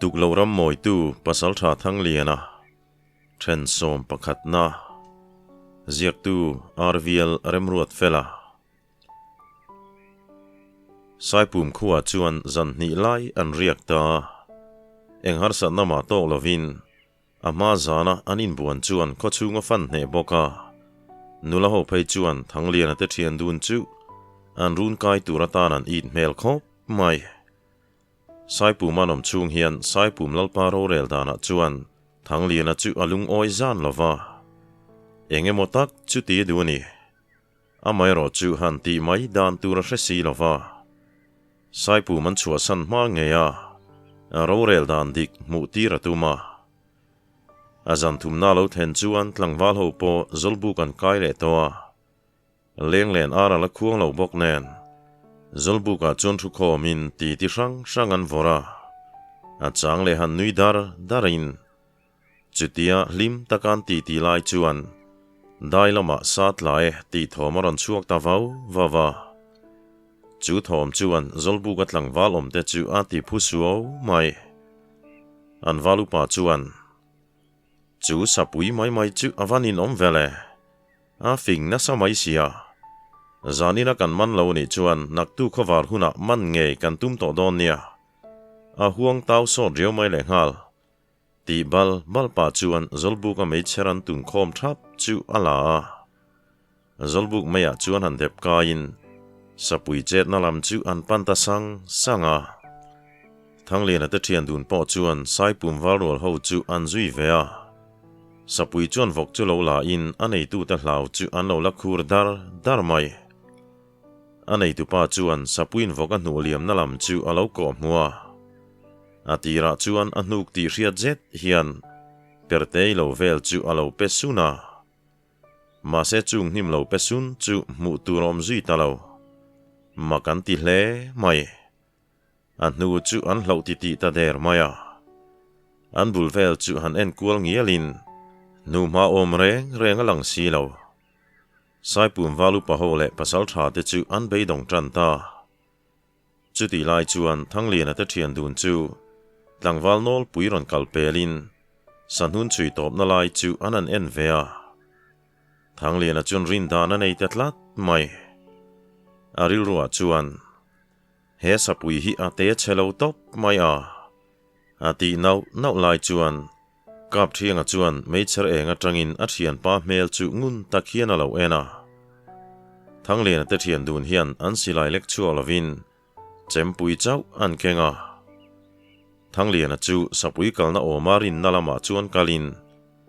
Tuklo ram mawitu Pasaltha Thangliana then sawm pakhatna ziaktu RVL Remruatfela Saipum khuaah chuan zan hnih lai an riak ta a, eng harsatna mah tawk lovin a hma zana an inbuan chuan khawchhung a fan hneh bawk a, nula ho phei chuan Thangliana te thian dun chu an run kai tur atan an it hmel khawp mai. Saipum an awm chhung hian Saipum Lalpa rorel danah chuan Thangliana chu a lungawi zan lo va, eng emaw tak chu ti duh a ni. Amaherawh chu han tih mai dan tur a hre si lo va, Saipum an chhuahsan hma ngei a, a rorel dan dik hmuh tir a tum a. A zan thumna lo thlen chuan tlangval ho pawh Zawlbuk an kai leh tawh a, Lenglen ar a la khuang lo bawk nen, Zawlbukah chuan thu khawmin ti ti hrang hrang an vawrh a, a chang leh han nui dar darin Chutia hlim taka an titi lai chuan dai lamah sa tla e tih thawm a rawn chhuak ta vau vau a. Chu thawm chuan Zawlbuka tlangval awmte chu a ti phu suau mai. An val upa chuan, Chu sapui mai mai chu a va ninawm vel e. A fing nasa mai sia. Zanina kan man lo nih chuan naktu khawvar hunah man ngei kan tum tawh dawn nia. A huang tau sawt riau mai lehnghal. Tih bal bal pah chuan Zawlbuka meichher an tun khawm thap chu a la a. Zawlbuk meiah chuan han dep kaiin sapui chetna lam chu an pan ta sang sang a. Thangliana te thian dun pawh chuan Saipum valrual ho chu an zui ve a. Sapui chuan vawk chu lo la in a neitute hlau chu an lo la khur dar dar mai. A neitupa chuan sapuiin vawk a hnuh liamna lam chu a lo kawh hmu a. A tirah chuan a hnuk tih hriat zet hian Pertei lo vel chu a lo pe sun a. Mahse chung hnim lo pe sun chu hmuh tur awm zui ta lo. Mak an ti hle mai. A hnu chu an hloh ti tih ta der mai a. An bul vel chu han en kual ngialin hnuhma awm reng reng a lang si lo. Saipum val upa ho leh pasal tha te chu an beidawng tan ta. Chutih lai chuan Thangliana te thian dun chu tlangval nawlpui rawn kal pelin sahnun chhui tawpna lai chu an han en ve a. Thangliana chuan rin dan a nei ta tlat mai. A rilruah chuan, He sapui hi a te chhe lo tawp mai a, a tih nauh nauh lai chuan Kapthianga chuan meichher eng atangin a thianpa hmel chu ngun tak hian a lo en a. Thangliana te thian dun hian an silai lek chhuak lovin chempui chauh an keng a. Thangliana chu sapui kalna awma rinna lamah chuan kalin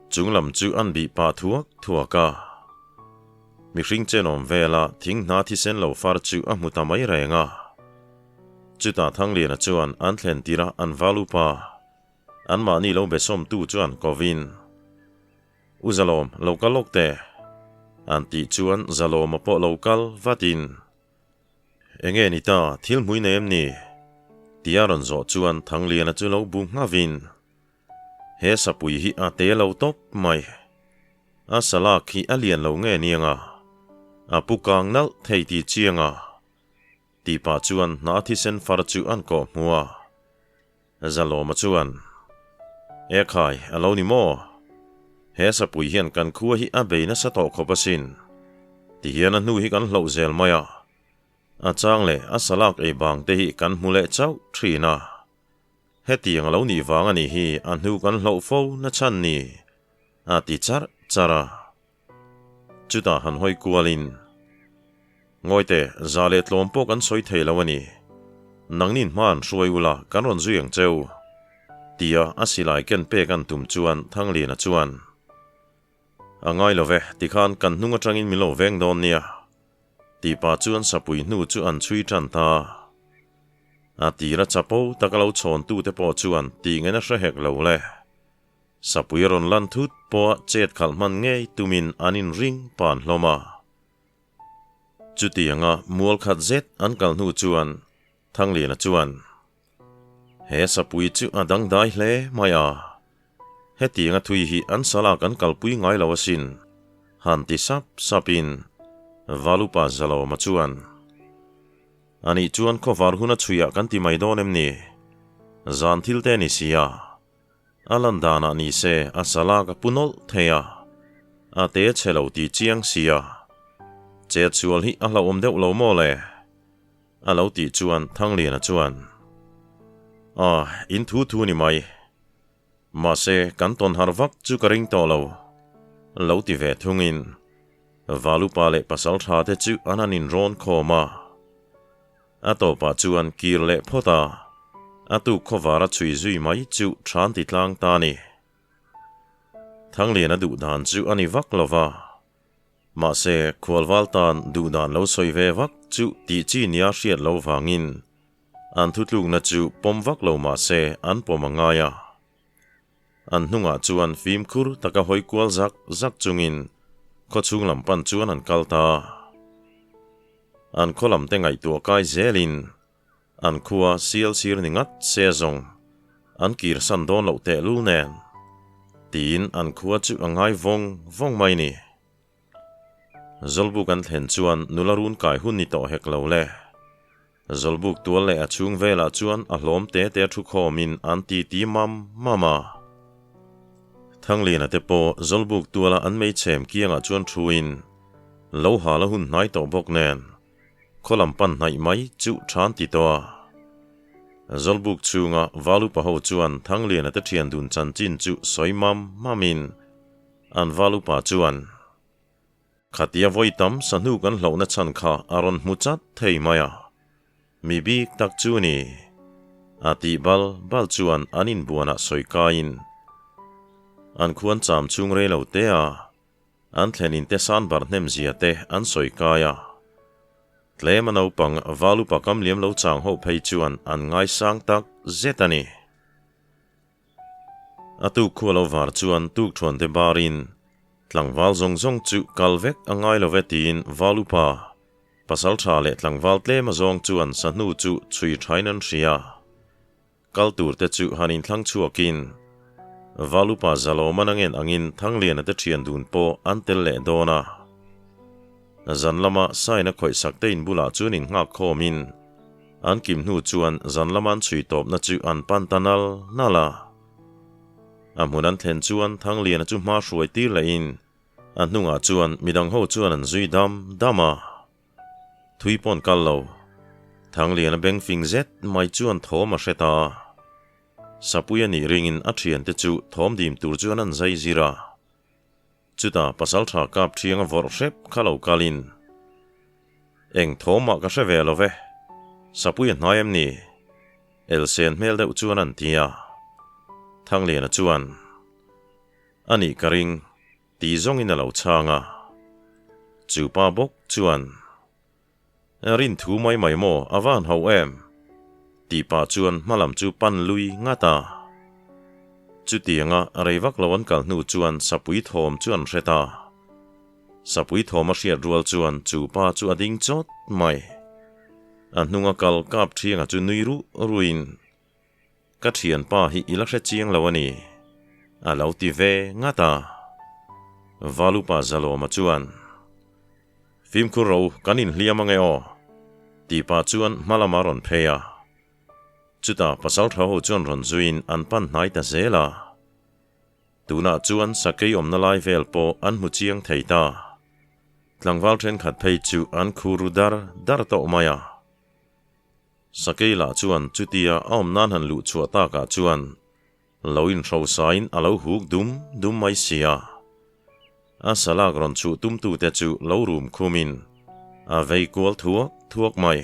chung lam chu an bih pah thuak thuak a. Mihring chenawm vela thing hna thisen lo far chu a hmu ta mai reng a. Chutah Thangliana chuan an thlen tirh a an val upa. Anmahni lo be sawmtu chuan kovin, U Zalawm, lo kal lawk teh. An tih chuan Zalawma pawh lo kal vatin, Enge ni ta, thil hmui nei em ni? Tia rawn zawh chuan Thangliana chu lo bu nghavin, He sapui hi a te lo tawp mai. A salak hi a lian lo nge nianga, a pu kang nalh thei ti chianga. Tih pah chuan hna thisen far chu an kawh hmu a. Zalawma chuan, E khai, a lo ni maw? He sapui hian kan khua hi a bei nasa tawh khawp asin. Tihian a hnu hi kan hloh zel mai a. A chang leh a salak ei bang te hi kan hmu leh chauh thin a. Hetiang a lo nih vang a nih hi a hnu kan hloh fo na chhan ni, a ti charh charh a. Chutah han hawi kualin, Ngawite, za leh tlawm pawh kan sawi thei lo a ni. Nangnin hma an hruai ula, kan rawn zui ang cheu. Tia a silai ken pek an tum chuan Thangliana chuan, A ngai lo ve, tikhan kan hnung atangin min lo veng dawn nia. Tih pah chuan sapui hnu chu an chhui tan ta. A tira chapo taka lo chhawntute pawh chuan tih ngaihna hre hek lo le. Sapui a rawn lan thut pawha chet khalh hman ngei tumin an inring pan hlawm a. Chutianga mual khat zet an kal hnu chuan Thangliana chuan, He sapui chu a dangdai hle mai a, hetianga thui hi an salak an kalpui ngai lo asin, han ti sap sapin Valupa Zalawma chuan, Anih chuan khawvar hun a chhuiah kan ti mai dawn em ni? Zan thil te ni sia. A lan danah ni se a salak a pu nawlh thei a, a te chhe lo ti chiang sia. Chet sual hi a hlauhawm deuh lo maw le? A lo tih chuan Thangliana chuan, A, in thu thu ni mai. Mahse, kan tawn har vak chu ka ring tawh lo. Lo ti ve thungin Valupa leh pasal tha te chu an han inrawn khawm a. A tawpah chuan kir leh phawt a, a tuk khawvar a chhui zui mai chu than ti tlang ta a ni. Thangliana duh dan chu a ni vak lo va. Mahse, khualval tan duh dan lo sawi ve vak chu tih chi nia hriat lo vangin an thutlukna chu pawm vak lo mahse an pawm a ngai a. An hnungah chuan fimkhur taka hawi kual zak zak chungin khawchhung lam pan chuan an kal ta. An khaw lam te ngaihtuah kai zelin an khua sial sir ni ngat se zawng an kir san dawn loh tehlul nen tiin an khua chu a ngai vawng vawng mai ni. Zawlbuk an thlen chuan nula run kai hun ni tawh hek lo le. Zawlbuk tual leh a chhung velah chuan a hlawm te te thu khawmin an ti ti mam mam a. Thangliana te pawh Zawlbuk tuala an meichhem kiangah chuan thuin lo hal a hun hnai tawh bawk nen khaw lam pan hnaih mai chu than ti tawh a. Zawlbuk chhunga Valupa ho chuan Thangliana te thian dun chanchin chu sawi mam mamin An val upa chuan, Khatia vawi tam sahnu kan hlauhna chhan kha a rawn hmu chat thei mai a, mi bik tak chu ni. A tih bal bal chuan an inbuanah sawi kaiin an khuan cham chhung rei lo te a, an thlen in te san bar hnem zia te an sawi kai a. Tlem a naupang val upa kam liam lo chang ho phei chuan an ngaisang tak zet a ni. A tuk khu a lo var chuan tuk thuan te barin tlangval zawng zawng chu kal vek a ngai lo ve tiin val upa pasal tha leh tlangval tlem a zawng chuan sahnu chu chhui thain an hria. Kal tur te chu han inthlang chhuakin val upa Zalawman a ngen angin Thangliana te thian dun pawh an tel leh dawn a. Zan lama Saina khawihsak te inbulah chuan innghak khawmin An kim hnu chuan zan lama an chhui tawpna chu an pan ta nal nal a. A hmun an thlen chuan Thangliana chu hma hruai tir lehin a hnungah chuan midang ho chuan an zui dam dam a. Thui pawn kal lo. Thangliana beng fing zet mai chuan thawm a hre ta a. Sapui a nih ringin a thiante chu thawm dim tur chuan an zai zir a. Chutah pasaltha kap thiang a vawrh hrep kha lo kalin, Eng thawmah ka hre ve lo ve, Sapui a hnai em ni? Elsen hmel deuh chuan an ti a. Thangliana chuan, A nih ka ring, ti zawngin a lo chhang a. Chu pa bawk chuan, Rin thu mai mai maw a van ho em? Tih pah chuan hmalam chu pan lui ngat a. Chutianga rei vak lo an kal hnu chuan sapui thawm chu an hre ta. Sapui thawm a hriat rual chuan chu pa chu a ding chawt mai. A hnunga kal kap thianga chu nui ruh ruin, Ka thianpa hi i la hre chiang lo a ni, a lo ti ve ngat a. Valupa Zalawma chuan, Fimkhur ro kan inhliam ange aw, tih pah chuan hma lama rawn phei a. Chutah pasaltha ho chuan rawn zuiin an pan hnai ta zel a. Tunah chuan sakei awmna lai vel pawh an hmu chiang thei ta. Tlangval thenkhat phei chu an khu ru dar dar tawh mai a. Sakei lah chuan chutia a awm nan han luh chhuah takah chuan lo inhrosain a lo huk dum dum mai si a. A salak rawn chhuh tumtute chu lo rum khumin a vei kual thuak thuak mai.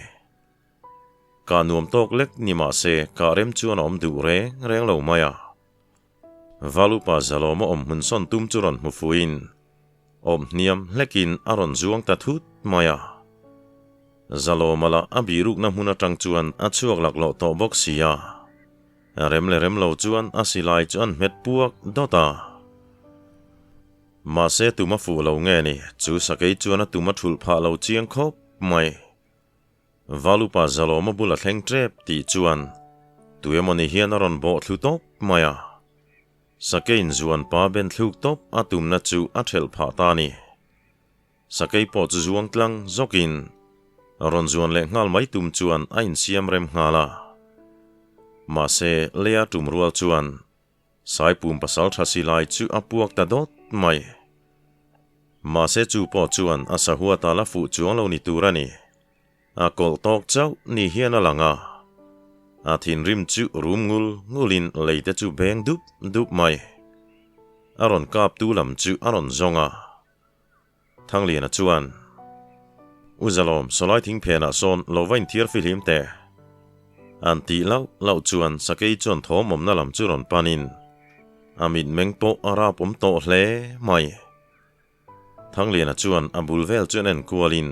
Kah nuam tawk lek ni mah se kah rem chuan a awm duh reng reng lo mai a. Valupa Zalawma awm hmun sawn tum chu rawn hmu fuhin awm hniam hlekin a rawn zuang ta thut mai a. Zalawma lah a bihrukna hmun atang chuan a chhuak laklawh tawh bawk si a. Rem leh rem lo chuan a silai chu an hmet puak dawt a. Mahse tum a fuh lo nge ni, chu sakei chuan a tum a thulh phah lo chiang khawp mai. Valupa Zalawma bul a thleng tep tih chuan tuemawni hian a rawn bawh thlu tawp mai a. Sakei inzuan pa ben thluk tawp a tumna chu a thelh phah ta a ni. Sakei pawh chu zuang tlang zawkin rawn zuan leh nghal mai tum chuan a insiam rem nghal a. Mahse, leia tum rual chuan Saipum pasaltha silai chu a puak ta dawt mai. Mahse chu pawh chuan a sahuat a la fuh chuang lo ni tur a ni. A kawlh tawk chauh ni hian a lang a. A thinrim chu rum ngul ngulin leite chu beng dup dup mai. A rawn kap tu lam chu a rawn zawng a. Thangliana chuan, U Zalawm, sawlai thing phenah sawn lo va inthiar fihlim teh. An tih lauh lauh chuan sakei chuan thawm awmna lam chu rawn panin a mitmeng pawh a rap awm tawh hle mai. Thangliana chuan a bul vel chu an en kualin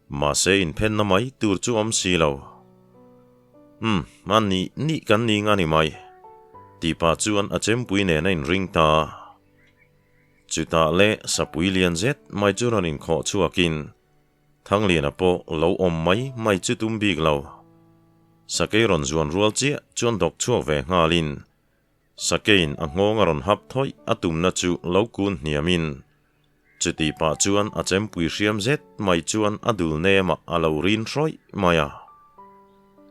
mahse inphenna mai tur chu awm si lo. Umm, a nih nih kan ning a ni mai, tih pah chuan a chempui nen a inring ta a. Chutah leh sapui lian zet mai chu rawn inkhawh chhuakin Thangliana pawh lo awm mai mai chu tum bik lo. Sakei rawn zuan rual chiah chuan dawk chhuak ve nghalin Sakeiin a nghawng a rawn hap thawih a tumna chu lo kun hniamin chuti pah chuan a chempui hriam zet mai chuan a dul nemah a lo rin hrawih mai a.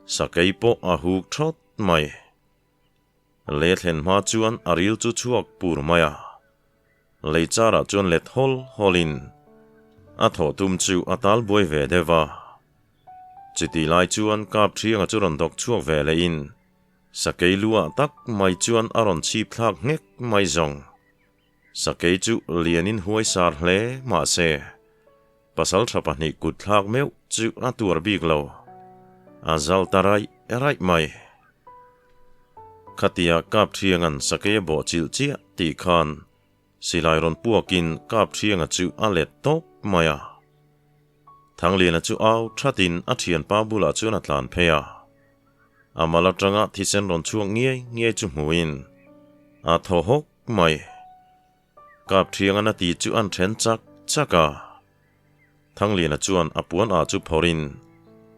Sakei pawh a huk thawt mai. Lei thlen hma chuan a ril chu chhuak pur mai a, lei charah chuan let hawl hawlin a thawh tum chu a tal buai ve deuh va. Chutih lai chuan kap thianga chu rawn dawk chhuak ve lehin sakei luah tak mai chuan a rawn chhip thlak nghek mai zawng. Sakei chu lianin huai sar hle mahse pasaltha pahnih kut thlak meuh chu a tuar bik lo. A zal ta raih raih mai. Khatia Kapthianga'n sakei a bawh chilh chiah tih khan silai rawn puakin Kapthianga chu a let tawp mai a. Thangliana chu au thatin a thianpa bulah chuan a tlan phei a. A mal atanga thisen rawn chhuak ngiai ngiai chu hmuhin a thaw hawk mai. Kapthianga'n a ti chu an then chak chak a. Thangliana chuan a puan ah chu phawrhin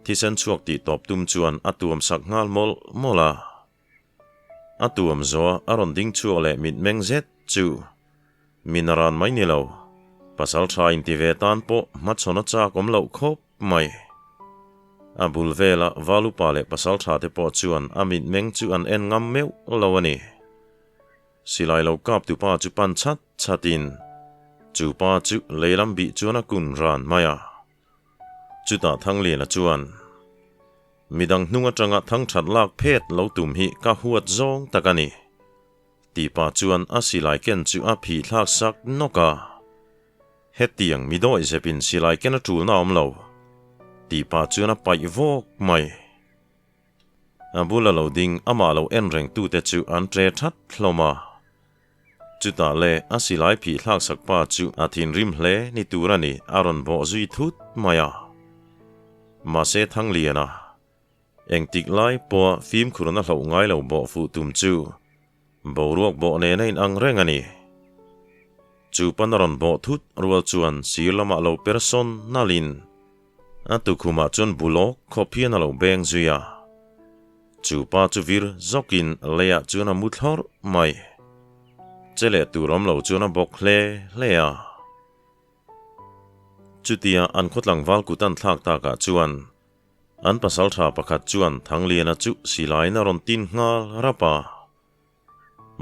thisen chhuak tih tawp tum chuan a tuam sak nghal mawlh mawlh a. A tuam zawh a rawn ding chhuak leh mitmeng zet chu min a ran mai ni lo, pasal tha inti ve tan pawh hmachhawn a chak awm loh khawp mai. A bul vela Valupa leh pasal tha te pawh chuan a mitmeng chu an en ngam meuh lo a ni. Silai lo kap tu pa chu pan chat chatin chu pa chu lei lam bih chuan a kun ran mai a. Chutah Thangliana chuan, Midang hnung atanga thangthat lak phet lo tum hi ka huat zawng tak a ni, tih pah chuan a silai ken chu a phih thlak sak nawk a. Hetiang mi dawih zepin silai ken a tulna awm lo, tih pah chuan a paih vawk mai. A bula lo ding amah lo en reng tute chu an tre that hlawm a. Chutah le a silai phih thlak sak pa chu a thinrim hle ni tur a ni a rawn bawh zui thut mai a. Mahse Thangliana, engtik lai pawha fimkhurna hloh ngai lo bawh fuh tum chu boruak bawh nena in ang reng a ni. Chu pan a rawn bawh thut rual chuan sir lamah lo per sawn nalhin A tukhumah chuan bulawk khawp hian a lo beng zui a. Chu pa chu vir zawkin leiah chuan a mu thlawrh mai. Che leh tur awm lo chuan a bawk hle hle a. Chutia an khaw tlangval kut an thlak takah chuan an pasaltha pakhat chuan Thangliana chu silaiin a rawn tin nghal rap a.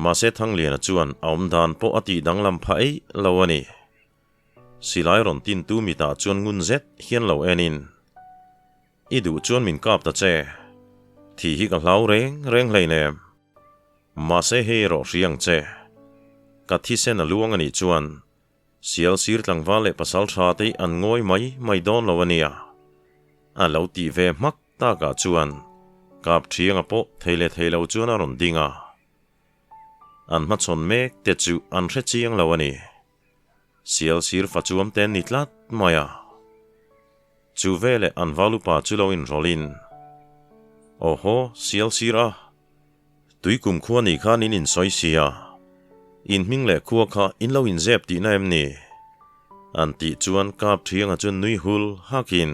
Mahse Thangliana chuan a awm dan pawh a tih danglam phah eih lo a ni. Silai rawn tintu mitah chuan ngun zet hian lo enin, I duh chuan min kap ta che. Thih hi ka hlau reng reng hleinem. Mahse hei erawh hria ang che. Ka thisen a luang a nih chuan sial sir tlangval leh pasal tha te hi an ngawi mai mai dawn lo a nia. A lo tih ve hmak takah chuan kap thianga pawh thei leh thei lo chuan a rawn ding a. An hmachhawn mek te chu an hre chiang lo a ni. Sial sir fa chuam te an ni tlat mai a. Chu veleh an valupa chu lo inrawlhin, Awhaw, sial sir a, tui kum khua ni khan in insawi si a, in hming leh khua kha in lo inzep tihna em ni? An tih chuan kap thianga chuan nui hul hakin,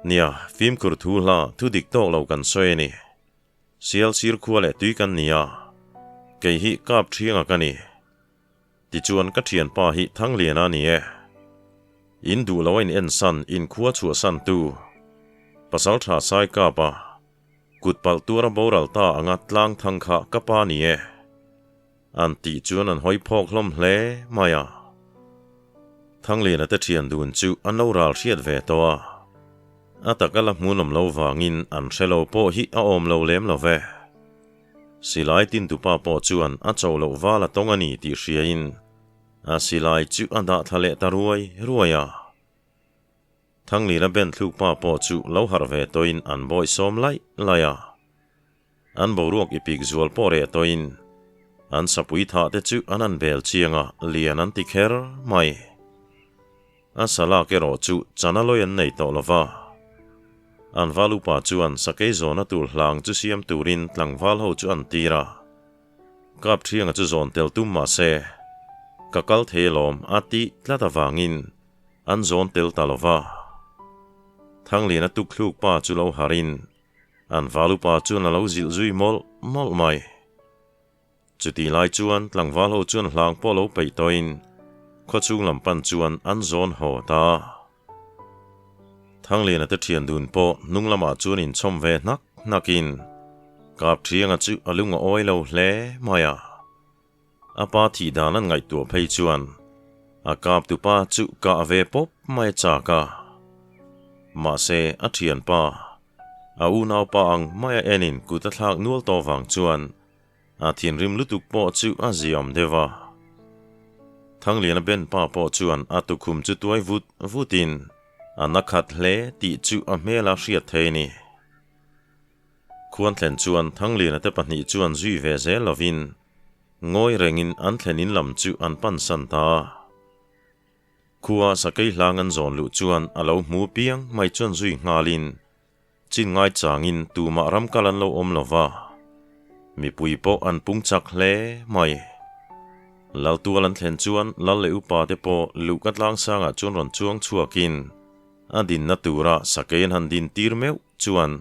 Nia, fimkhur thu hla thu dik tawk lo kan sawi a ni. Sial sir khua leh tui kan ni a, kei hi kap thianga ka ni. Tichuan ka thianpa hi Thangliana a ni e. In duh lo a in ensan in khua chhuahsan tu Pasaltha Sai kap a. Kut palh tuara boral ta anga tlang thang kha ka pa ni e. An tih chuan an hawi phawk hlawm hle mai a. Thangliana te thian dun chu an lo ral hriat ve tawh a. A taka la hmunawm lo vangin an hre lo pawh hi a awm lo lem lo ve. Silai tintupa pawh chuan a cho loh val a tawng a ni tih hriain a silai chu a dah thla leh ta ruai ruai a. Thanglina ben thluk pa pawh chu lo harh ve tawhin an bawihsawm laih laih a. An boruak i pik zual pawh reh tawhin an sapui thah te chu an an bel chiang a, lian an ti kher mai. A salak erawh chu chana lawi an nei tawh lo va. An val upa chuan sakei zawna tur hlang chu siam turin tlangval ho chu an tir a. Kap thianga chu zawn tel tum mah se, ka kal thei alawm a tih tlat avangin an zawn tel ta lo va. Thangliana tukthluk pa chu lo harin An val upa chuan a lo zilh zui mawlh mawlh mai. Chutih lai chuan tlangval ho chuan hlang pawh lo peih tawhin khawchhung lam pan chuan an zawn haw ta. Thangliana te thian dun pawh hnung lamah chuan inchhawm ve hnak hnakin Kapthianga chu a lung a awi lo hle mai a. A pa thih dan an ngaihtuah phei chuan a kaptupa chu kah ve pawp mai a chak a. Mahse, a thianpa, a unaupa ang maia enin kut a thlak nual tawh vang chuan a thinrim lutuk pawh chu a ziaawm deuh a. Thangliana ben pa pawh chuan a tukhum chu tuai vut vutin a na khat hle tih chu a hmel a hriat thei a ni. Khuan thlen chuan Thangliana te pahnih chuan zui ve zel lovin Ngawi rengin an thlen in lam chu an pan san ta a. Khua sakei hlang an zawn luh chuan a lo hmu piang mai chuan zui nghalin chin ngai changin tumah ram kal an lo awm lo va. Mipui pawh an pung chak hle mai. Laltual an thlen chuan Lal leh upa te pawh luhka tlang sangah chuan rawn chuang chhuakin a dinna tura sakei an han din tir meuh chuan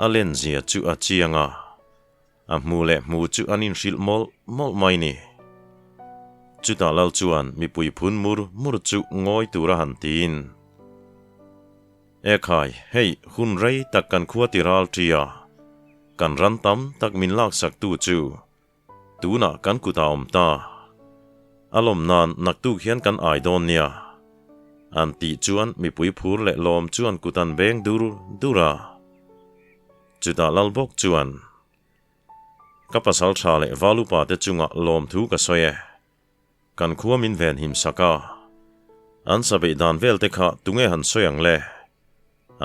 a lenzia chu a chiang a. A hmu leh hmu chu an inhrilh mawlh mawlh mai ni. Chutah lal chuan mipui phun mur mur chu ngawi tura han tiin, Ekhai, hei hun rei tak kan khua ti ral ṭi a, kan ran tam tak min laksaktu chu tunah kan kutah awm ta. A lawm nan naktuk hian kan ai dawn nia. An tih chuan mipui phur leh lawm chuan kut an beng dur dur a. Chutah lal bawk chuan, Ka pasal tha leh val upa te chungah lawmthu ka sawi e. Kan khua min ven him sak a. An sa beih dan vel te kha tunge han sawi ang le?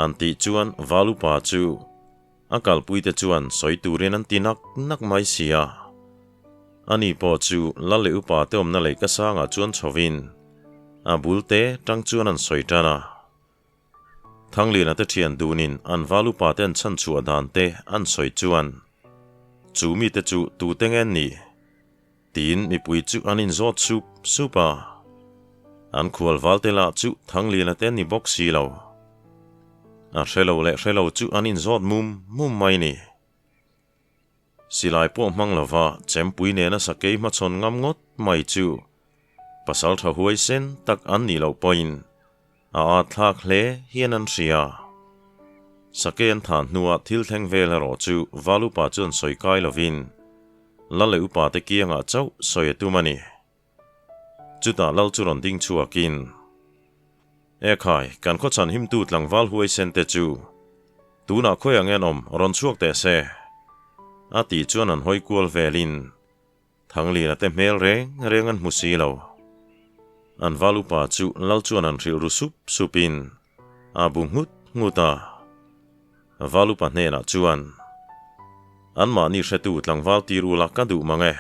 An tih chuan val upa chu a kalpui te chuan sawi turin an ti nak nak mai si a. Ani pawh chu lal leh upa te awmna lei ka sangah chuan chhovin a bul te tang chuan an sawi tan a. Thangliana te thian dunin an val upa te an chhan chhuah dan te an sawi chuan, Chu mite chu tute nge an nih? tiin mipui chu an inzawt sup sup a. An khual valte lah chu Thangliana te an ni bawk si lo. A hre lo leh hre lo chu an inzawt mum mum mai ni. Silai pawh hmang lova chempui nena sakei hmachhawn ngam ngawt mai chu pasal tha huaisen tak an nih loh pawhin a at thlak hle hian an hria. Sakei an thah hnuah thil thleng vel erawh chu Val upa chuan sawi kai lovin Lal leh upa te kiangah chauh sawi a tum a ni. Chutah Lal chu rawn ding chhuakin, Ekhai, kan khawchhan himtu tlangval huaisen te chu tunah khawi ang en awm rawn chhuak teh se, a tih chuan an hawi kual velin Thanglina te hmel reng reng an hmu si lo. An val upa chu Lal chuan an hrilh ru sup supin a bu nghut nghut a. Val upa hnenah chuan, Anmahni hretu tlangval tir ula ka duh mang e.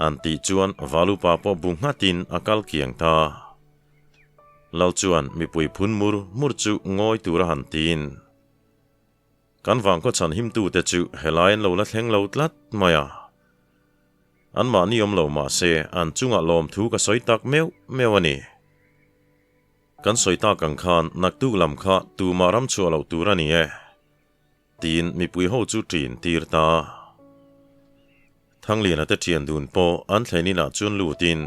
An tih chuan Valupa pawh bu nghatin a kal kiang ta. Lal chuan mipui phun mur mur chu ngawi tura han tiin, Kan vangkhaw chhan himtute chu helai an lo la thleng lo tlat mai a. Anmahni awm lo mah se an chungah lawmthu ka sawi tak meuh meuh a ni. Kan sawi tak ang khan naktuk lam kha tumah ram chhuah loh tur a ni e. Tiin mipui ho chu ṭin tir ta. Thangliana te ṭhian dun pawh an thlen inah chuan lutin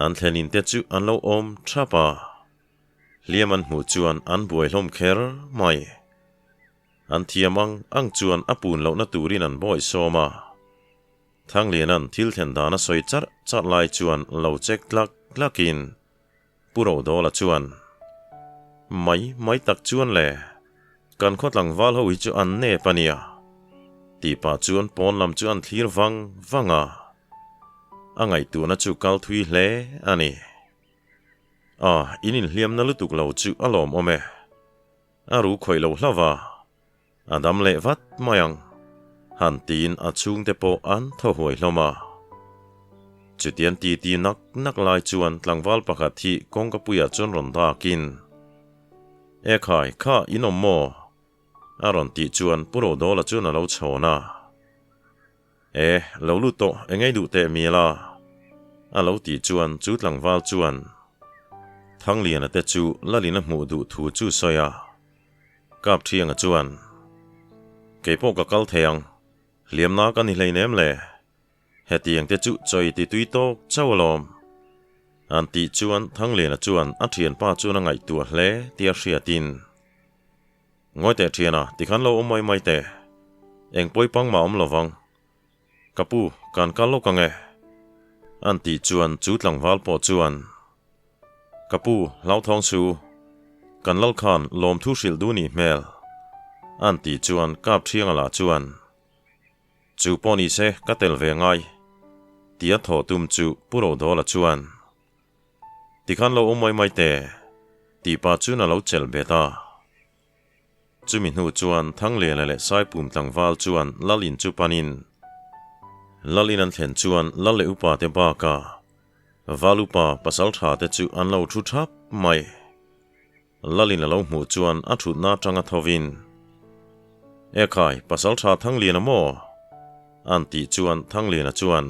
an thlen in te chu an lo awm ṭhap a. Hliam an hmuh chuan an buai hlawm kher mai. An thiam ang ang chuan a pun lohna turin an bawi sawm a. Thangliana'n thil thlen dan a sawi charh charh lai chuan lo check tlak tlakin Pu Rodawla chuan, Mai mai tak chuan le, kan khaw tlangval ho hi chu an nep a nia, tih pah chuan pawn lam chu an thlir vang vang a. A ngaihtuahna chu kal thui hle a ni. A, in inhliamna lutuk lo chu a lawmawm e. A ru khawih lo hlauh a, a dam leh vat mai ang, han tiin a chhungte pawh an thaw huai hlawm a. Chutian titi nak nak lai chuan tlangval pakhat hi kawngka puiah chuan rawn dakin, E khai, kha in awm maw? a rawn tih chuan Pu Rodawla chuan a lo chhawn a. E, lo lut tawh, eng ei duh teh mial a? a lo tih chuan chu tlangval chuan Thangliana te chu Lalin a hmuh duh thu chu sawi a. Kap Thianga chuan, Kei pawh ka kal thei ang, hliamna ka ni hleinem le. Hetiang te chu chawi ti tui tawk chauh alawm. An tih chuan Thangliana chuan a thianpa chuan a ngaihtuah hle tia hriatin, Ngawi teh thiana, tikhan lo awm mai mai teh. Eng pawi pang mah awm lovang. Ka pu, kan kal lawk ang e. An tih chuan chu tlangval pawh chuan, Ka pu, hlauthawng su, kan lal khan lawmthu hrilh duh nih hmel. An tih chuan Kap Thianga lah chuan, Chu pawh ni se ka tel ve ngai. Tia thaw tum chu Pu Rodawla chuan, Tikhan lo awm mai mai teh, tih pah chuan a lo chelh bet a. Chumi hnu chuan Thangliana leh Saipum tlangval chuan Lal in chu panin Lal in an thlen chuan Lal leh upa te bakah Val upa pasal tha te chu an lo thu thap mai. Lal in a lo hmuh chuan a thutna atanga thovin, Ekhai, pasal tha Thangliana maw? an tih chuan Thangliana chuan,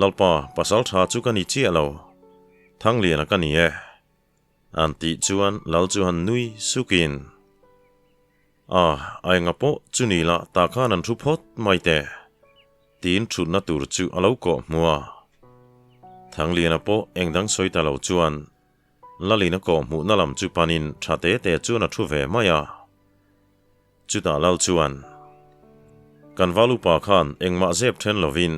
Lalpa, pasal tha chu ka ni chiah lo, Thangliana ka ni e. An tih chuan Lal chu han nui sukin, A, a enga pawh chu ni lah tah khan an thu phawt mai teh, tiin thutna tur chu a lo kawh hmu a. Thangliana pawh eng dang sawi ta lo chuan Lalin a kawh hmuhna lam chu panin tha te te chuan a thu ve mai a. Chutah Lal chuan, Kan val upa khan engmah zep then lovin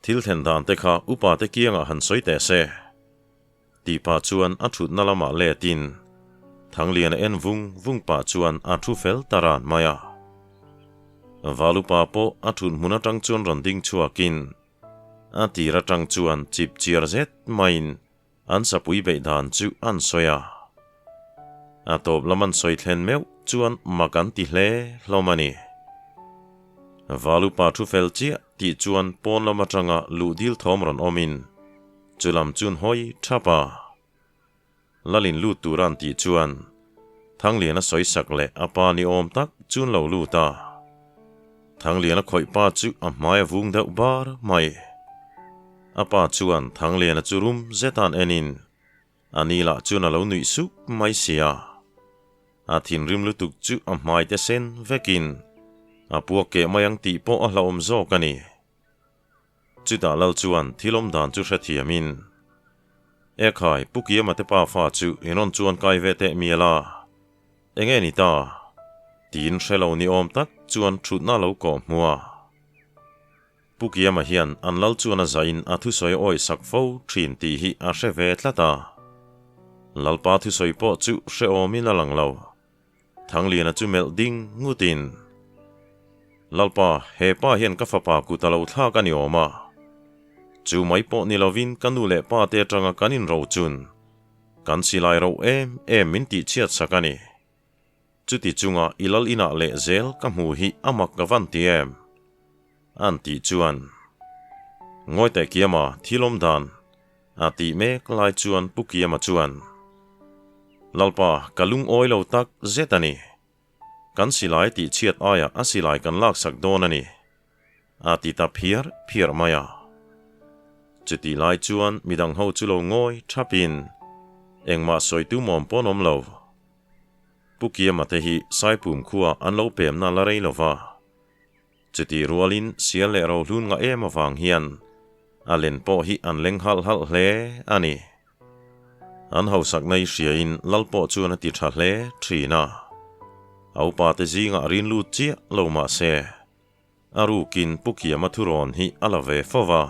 thil thlen dan te kha upa te kiangah han sawi teh se. Tih pah chuan a thutna lamah letin Thangliana en vung vung pah chuan a thu fel ta ran mai a. Val upa pawh a thut hmun atang chuan rawn ding chhuakin a tir atang chuan chip chiar zet maiin An sapui beih dan chu an sawi a. A tawp lam an sawi thlen meuh chuan mak an ti hle hlawm a ni. Valupa thu fel chiah tih chuan pawn lam atanga luh dil thawm rawn awmin chu lam chun hawi thap a. Lalin lut tur an tih chuan Thangliana sawi sak leh a pa ni awm tak chun lo lut a. Thangliana khawih pa chu a hmai a vung deuh bar mai. A pa chuan Thangliana chu rum zetan enin a ni lah chuan a lo nuih sup mai sia. A thinrim lutuk chu a hmai te sen vekin a puak keh mai ang tih pawh a hlauhawm zawk a ni. Chutah Lal chuan thil awm dan chu hrethiamin, Ekhai, Pu Kiama te pa fa chu in rawn chuan kai ve teh mial a, enge ni ta? Tiin hre lo ni awm tak chuan thutna lo kawh hmu a. Pu Kiama hian an Lal chuan a zain a thusawi a awih sak fo thin tih hi a hre ve tlat a. Lalpa thusawi pawh chu hrehawmin a lang lo. Thangliana chu melh ding ngutin, Lalpa, he pa hian ka fapa kut a lo thlak a ni awm a. Chu mai pawh ni lovin ka nu leh pa te atanga kan inro chun kan silai ro em em min tihchhiat sak a ni. Chuti chunga i lal inah leh zel ka hmu hi a mak ka van ti em? An tih chuan, Ngawi teh Kiama, thil awm dan A tih mek lai chuan Pu Kiama chuan, Lalpa, ka lungawi lo tak zet a ni. Kan silai tih chhiat aiah a silai kan laksak dawn a ni. A ti ta phiar phiar mai a. Chutih lai chuan midang ho chu lo ngawi thapin engmah sawitu mawm pawn awm lo. Pu Kiama te hi Saipum khua an lo pemna la rei lo va. Chutih rualin sial leh rohlun ngah em avang hian a len pawh hi an leng halh halh hle a ni. An hausakna i hriain lal pawh chuan a ti tha hle thin a. A upate zingah rin lut chiah lo mah se, a rukin Pu Kiama thurawn hi a la ve fo va.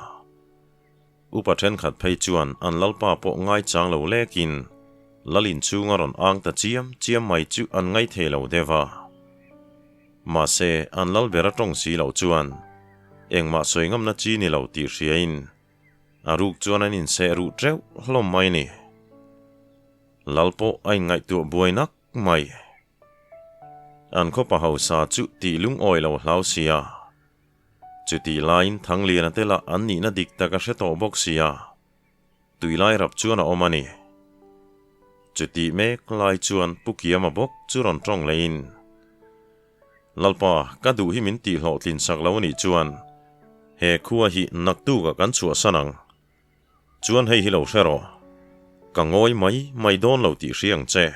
Upa thenkhat phei chuan an lalpa pawh ngaichang lo lekin lal inchhung a rawn ang ta chiam chiam mai chu an ngaithei lo deuh a. Mahse, an lal ber a tawng si loh chuan engmah sawi ngamna chi ni lo tih hriain a ruk chuan an inseh ruh teuh hlawm mai ni. Lal pawh a inngaihtuah buai nak mai. An khawpa hausa chu tih lungawi lo hlau sia. Chutih laiin Thangliana te lah an nihna dik tak a hre tawh bawk sia, tui lai rap chuan a awm a ni. Chutih mek lai chuan Pu Kiama bawk chu rawn tawng leiin, Lalpa, ka duh hi min tih hlawhtlin sak lo a nih chuan he khua hi naktukah kan chhuahsan ang. Chuan hei hi lo hre rawh, ka ngawi mai mai dawn lo tih hria ang che.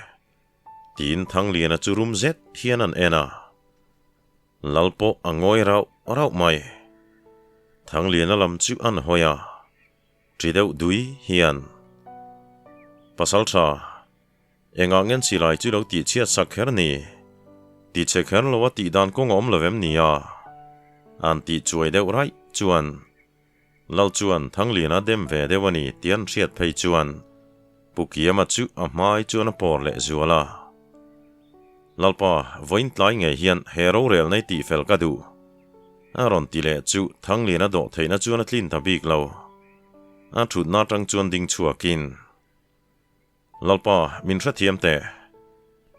Tiin Thangliana chu rum zet hian an en a. Lal pawh a ngawi rauh rauh mai. Thangliana lam chu an hawi a, ṭi deuh dui hian, Pasalṭha, engah ngen silai chu lo tihchhiat sak kher ni? Tichhe kher lo a tih dan kawng a awm lo em ni a? An tih chuai deuh raih chuan Lal chuan Thangliana dem ve deuh a ni tih an hriat phei chuan Pu Kiama chu a hmai chuan a pawr leh zual a. Lalpa, vawiin tlai ngei hian he rorel nei tih fel ka duh. A rawn ti leh chu Thangliana dawh theihna chuan a tlin ta bik lo. A thutna atang chuan ding chhuakin, Lalpa, min hrethiam teh.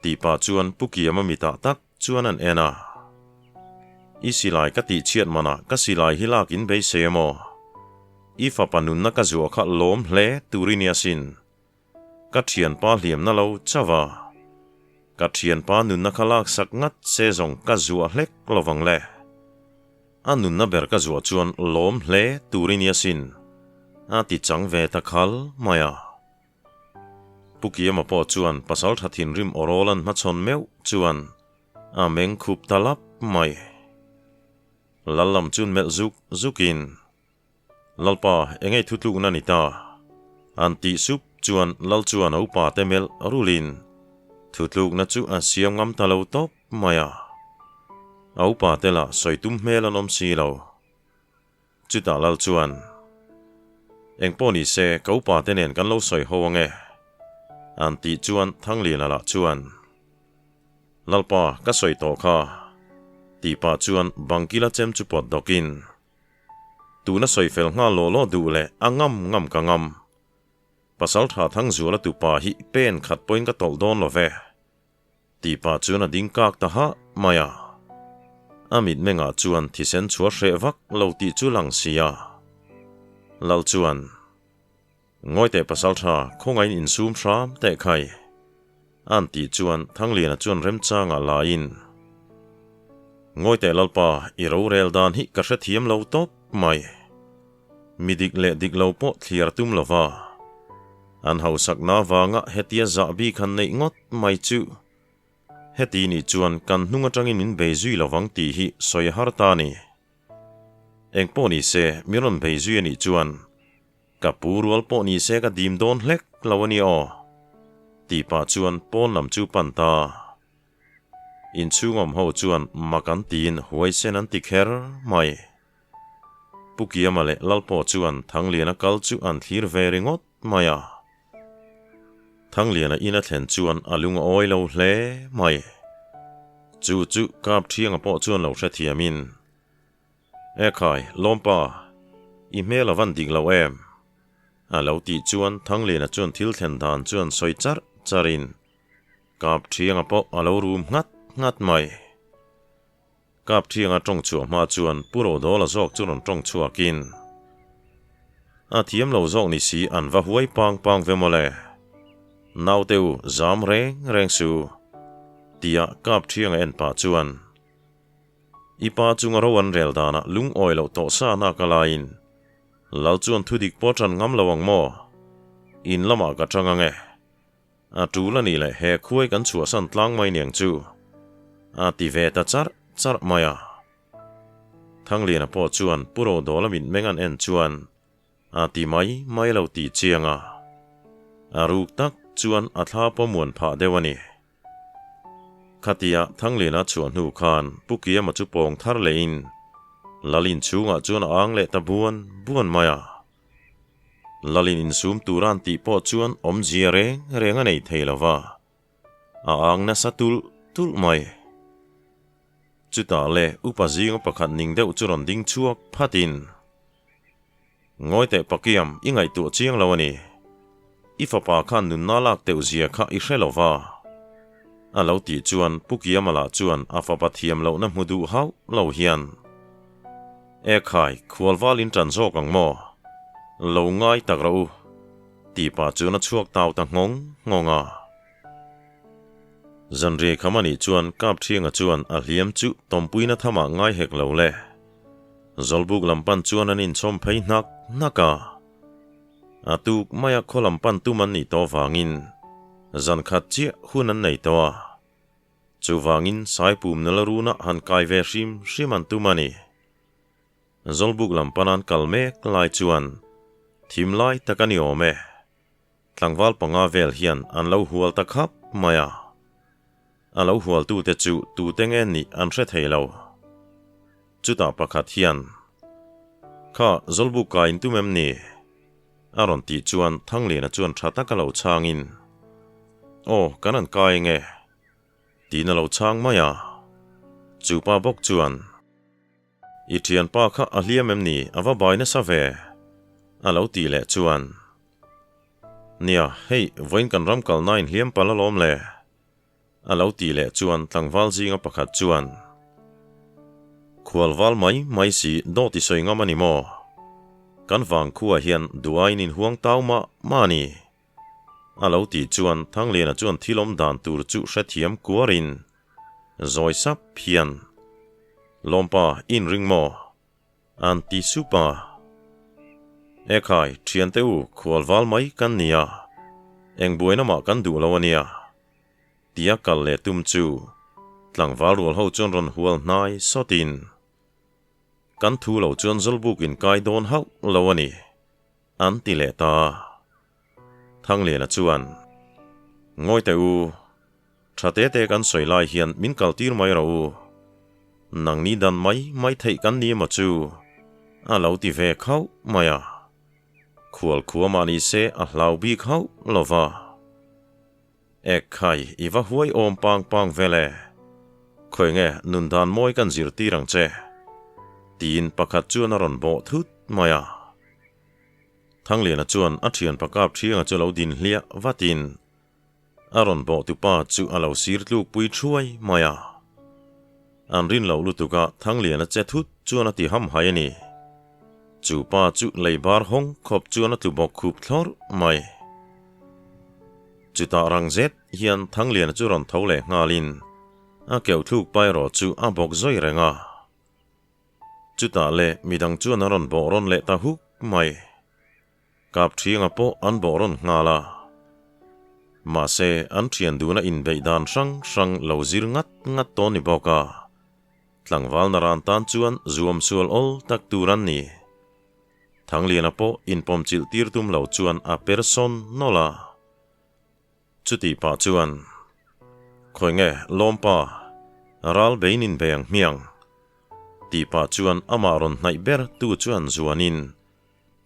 Tih pah chuan Pu Kiama mitah tak chuan an en a. I silai ka tih chhiat manah ka silai hi lak in beisei emaw? I fapa nunna ka zuah kha lawm hle tur i nia sin. Ka thianpa hliamna lo chauh a. Ka thianpa nunna kha lak sak ngat se zawng ka zuah hlek lovang le. A nunna ber ka zuah chuan lawm hle tur i nia sin. A ti chang ve ta khal mai a. Pu Kiama pawh chuan pasal tha thinrim awrawl an hmachhawn meuh chuan a meng khup ta lap mai. Lal lam chuan melh zuk zukin, Lalpa, engei thutlukna ni ta? An tih sup chuan Lal chuan a upa te melh rulin thutlukna chu a siam ngam ta lo tawp mai a. A upa te lah sawi tum hmel an awm si lo. Chutah lal chuan, Eng pawh ni se, ka upa te nen kan lo sawi ho ang e. An tih chuan Thangliana lah chuan, Lalpa, ka sawi tawh kha. Tih pah chuan bangkila chem chu pawt dawkin, Tuna sawi fel nghal law law duh leh a ngam ngam ka ngam. Pasaltha Thangzuala tupa hi pen khat pawhin ka tawlh dawn lo ve. Tih pah chuan a ding kak ta hah mai a. A mitmengah chuan thisen chhuah hreh vak lo tih chu lang si a. Lal chuan, Ngawi teh pasal tha, khawngaihin insum hram teh khai. A'n tih chuan Thangliana chuan remchangah laiin, Ngawi teh Lalpa, i rorel dan hi ka hrethiam lo tawp mai. Mi dik leh dik lo pawh thliar tum lo va. An hausakna avanga hetia zah bik han neih ngawt mai chu. Heti nih chuan kan hnung atangin min bei zui lo vang tih hi sawi a har ta a ni. Eng pawh ni se, mi rawn bei zui a nih chuan ka pu rual pawh ni se ka dim dawn hlek lo a ni aw, tih pah chuan pawn lam chu pan ta. Inchhung awm ho chuan mak an tiin huaisen an ti kher mai. Pu Kiama leh Lalpaw chuan Thangliana kal chu an thlir ve ringawt mai a. Thangliana in a thlen chuan a lung a awi lo hle mai. Chu chu Kap Thianga pawh chuan lo hrethiamin, Ekhai, Lawmpa, i hmel a van dik lo em? A lo tih chuan Thangliana chuan thil thlen dan chuan sawi charh charhin Kap Thianga pawh a lo rum nghat nghat mai. Kap Thianga tawng chhuah hma chuan Pu Rodawla zawk chu rawn tawng chhuakin, A thiam lo zawk ni si an va huai pang pang ve mawle. Naute u zam reng reng su, tia Kap Thianga en pah chuan, I pa chunga ro an rel danah lungawi loh tawh sa nak a laiin, Lal chuan thudik pawh tan ngam lo ang maw? In lamah ka tang ang e. A tul a nih leh he khuai kan chhuahsan tlang mai niang chu a ti ve ta charh charh mai a. Thangliana pawh chuan Pu Rodawla mitmeng an en chuan a ti mai mai lo tih chiang a. A ruk tak chuan a thla pawh muan phah deuh a ni. Khatia Thangliana chhuah hnu khan Pu Kiama chu pawng thar lehin Lalin chhungah chuan a ang leh ta buan buan mai a. Lalin insum tura an tih pawh chuan awmzia reng reng a nei thei lo va, a ang nasa tulh tulh mai. Chutah le upa zinga pakhat ning deuh chu rawn ding chhuak phatin, Ngawi teh Pakiam, i ngaihtuah chiang lo a ni. I fapa khan nunna lak teuh zia kha i hre lo va. A lo tih chuan Pu Kiama lah chuan a fapa thiam lohna hmu duh hauh lo hian, E khai, khualval in ṭan zawk ang maw? Lo ngai tak rawh u, tih pah chuan a chhuak tau ta nghawng nghawng a. Zanriai kham a nih chuan Kapṭhianga chuan a hliam chu tawmpuina thamah ngai hek lo le. Zawlbuk lam pan chuan an inchhawm phei hnak hnak a. A tuk maia khaw lam pan tum an nih tawh vangin zan khat chiah hun an nei tawh a. Chuvangin Saipum nula runa han kai ve hrim hrim an tum a ni. Zawlbuk lam pan an kal mek lai chuan thim lai tak a ni awm e. Tlangval panga vel hian an lo hual ta khap mai a. A lo hualtute chu tute nge nih an hre thei lo. Chutah pakhat hian, Kha, Zawlbuk ka in tum em ni? A rawn tih chuan Thangliana chuan tha taka lo chhangin, Aw, kan han kai eng e? Tiin a lo chhang mai a. Chu pa bawk chuan. I thianpa kha a hliam em ni? A va bai nasa ve? A lo tih leh chuan, Nia, hei, vawiin kan ram kalna in hliam palh alawm le. A lo tih leh chuan tlangval zinga pakhat chuan, Khualval mai mai si dawt i sawi ngam a ni maw? Kan vangkhuaah hian duhaiin in huang tau mah mah a ni. A lo tih chuan Thangliana chuan thil awm dan tur chu hrethiam kuarin zawi sap hian, Lawmpa, i inring maw? An ti sup a. Ekhai, thiante u, khualval mai kan ni a, eng buaina mah kan duh lo a nia. Tia kal leh tum chu tlangval rual ho chuan rawn hual hnai sawtin, Kan thu lo chuan Zawlbuk in kai dawn hauh lo a ni. An ti leh ta. Thangliana chuan, Ngawi teh u, tha te te kan sawi lai hian min kal tir mai rawh u. Nangni dan mai mai theih kan ni emaw chu a lo ti ve khauh mai a. Khual khua mah ni se a hlau bik hauh lo va. Ekhai, i va huai awm pang pang vel e. Khawi nge nun dan mawi kan zirtir ang che? Tiin pakhat chuan a rawn bawh thut mai a. Thangliana chuan a thian pakap thianga chu lo din hliah vatin a rawn bawh tupa chu a lo sir tluk pui thuai mai a. An rin loh lutuk a Thangliana che thut chuan a ti ham hai a ni. Chu pa chu lei bar hawng khawp chuan a tlu bawk khup thlawrh mai. Chutah rang zet hian Thangliana chu rawn tho leh nghalin a keuh thluk pa erawh chu a bawk zawi reng a. Chutah le midang chuan an rawn bawh rawn leh ta huk mai. Kap thianga pawh an bawh rawn nghal a. Mahse, an thian duna inbeih dan hrang hrang lo zir ngat ngat tawh ni bawk a. Tlangval naran tan chuan zuam sual awl tak tur an ni. Thangliana pawh inpawmchilh tir tum lo chuan a per sawn nawlh a. Chutih pah chuan, Khawi nge, Lawmpa, ral bein in bei ang hmiang? Tih pah chuan amah rawn hnaih ber tu chuan zuanin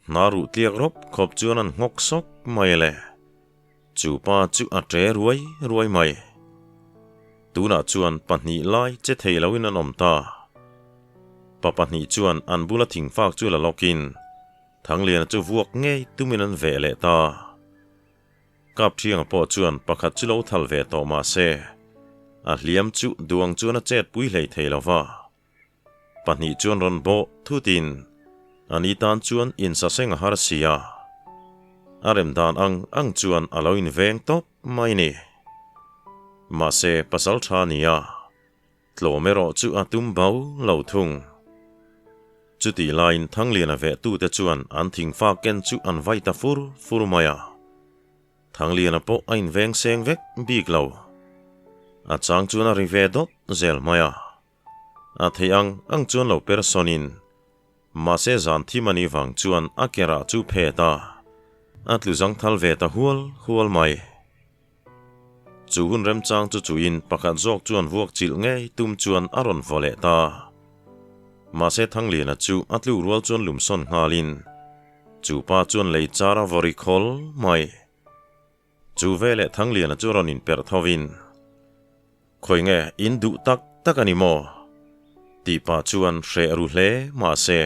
hna ruh tliak rawp khawp chuan an nghawk sawk mai le. Chu pa chu a ṭe ruai ruai mai. Tunah chuan pahnih lai che thei loin an awm ta. Pa pahnih chuan an bula thingfak chu la lawkin Thangliana chu vuak ngei tumin an veh leh ta. Kapṭhianga pawh chuan pakhat chu lo thal ve tawh mah se, a hliam chu duang chuan a chet pui hlei thei lo va. Pahnih chuan rawn bawh thutin a ni tan chuan insaseng a har si a. A rem dan ang ang chuan a lo inveng tawp mai ni. Mahse, pasal tha ni a, tlawm erawh chu a tum bo lo thung. Chutih laiin Thangliana vehtute chuan an thingfa ken chu an vai ta fur fur mai a. Thangliana pawh a inveng seng vek bik lo. A chang chuan a ri ve dawt zel mai a. A theih ang ang chuan lo per sawnin, mahse zan thim a nih vang chuan a kerah chu phet a, a tlu zangthal ve ta hual hual mai. Chu hun remchang chu chuin pakhat zawk chuan vuak chilh ngei tum chuan a rawn vaw leh ta. Mahse Thangliana chu a tluk rual chuan lumsawn nghalin chu pa chuan lei char a vaw ri khawl mai. Chu veleh Thangliana chu rawn inperh thovin, Khawi nge in duh tak tak a ni maw? tih pah chuan hreh ru hle mahse,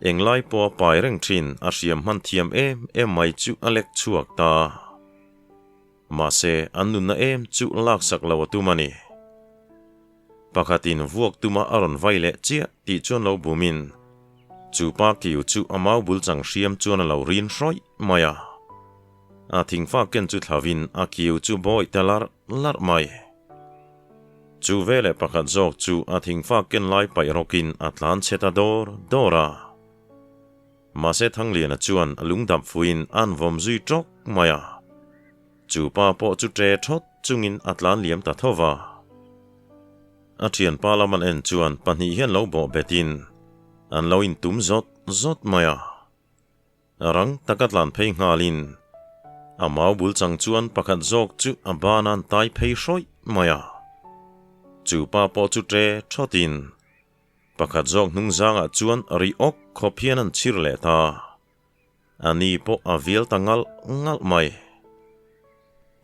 englai pawha pai reng thin a hriam hman thiam em em mai chu a lek chhuak ta. Mahse, an nunna em chu laksak lo a tum a ni. Pakhatin vuak tuma a rawn vai leh chiah tih chuan lo bumin, chu pa kiu chu a mau bul chang hriam chuan a lo rin hrawih mai a. A thingfa ken chu thlavin a kiu chu bawi ta larh larh mai. Chu veleh pakhat zawk chu a thingfa ken lai paih rawkin a tlan chhe ta dawr dawr a. Mahse Thangliana chuan a lungdap fuiin a'n vawm zui tawk mai a. Chu pa pawh chu ṭe ṭhawt chungin a tlan liam ta tho va. A ṭhianpa lam an en chuan pahnih hian lo bawh betin an lo intum zawt zawt mai a. Rang taka tlan phei nghalin a mau bul chang chuan pakhat zawk chu a ban a an tai phei hrawih mai a. Chu pa pawh chu ṭe ṭhawtin pakhat zawk hnung zangah chuan ri awk khawp hian an chhir leh ta. A ni pawh a vial ta ngalh ngalh mai.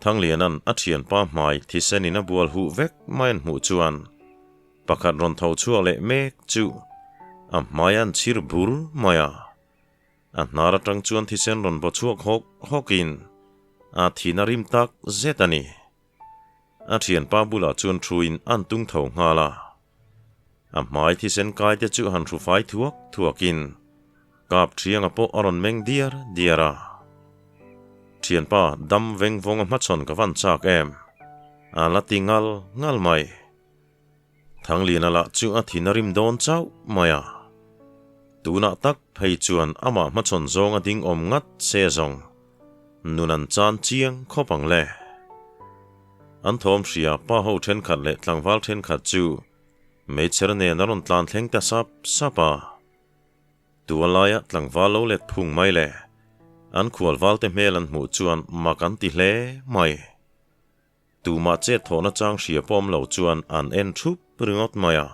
Thangliana'n a thianpa hmai thisenin a bual huh vek mai an hmuh chuan pakhat rawn tho chhuak leh mek chu a hmai an chhir bur mai a. A hnar atang chuan thisen rawn baw chhuak hawk hawkin a thin a rim tak zet a ni. A thianpa bulah chuan thuin an tung tho nghal a. A hmai thisen kai te chu han hru fai thuak thuakin kap thianga pawh a rawn meng diar diar a. Thianpa dam veng vawng a hmachhawn ka van chak em? A la ti ngal ngal mai. Thangliana lah chu a thin a rim dawn chauh mai a. Tunah tak phei chuan amah hmachhawn zawng a ding awm ngat se zawng nun an chan chiang khawp ang le. An thawm hria pa ho thenkhat leh tlangval thenkhat chu meichher nen a rawn tlan thleng ta sap sap a. Tualaia tlangval lo let phung mai le an khualval te hmel an hmuh chuan mak an ti hle mai. Tumah chet thawhna chang hria pawm lo chuan an en thup ringawt mai a.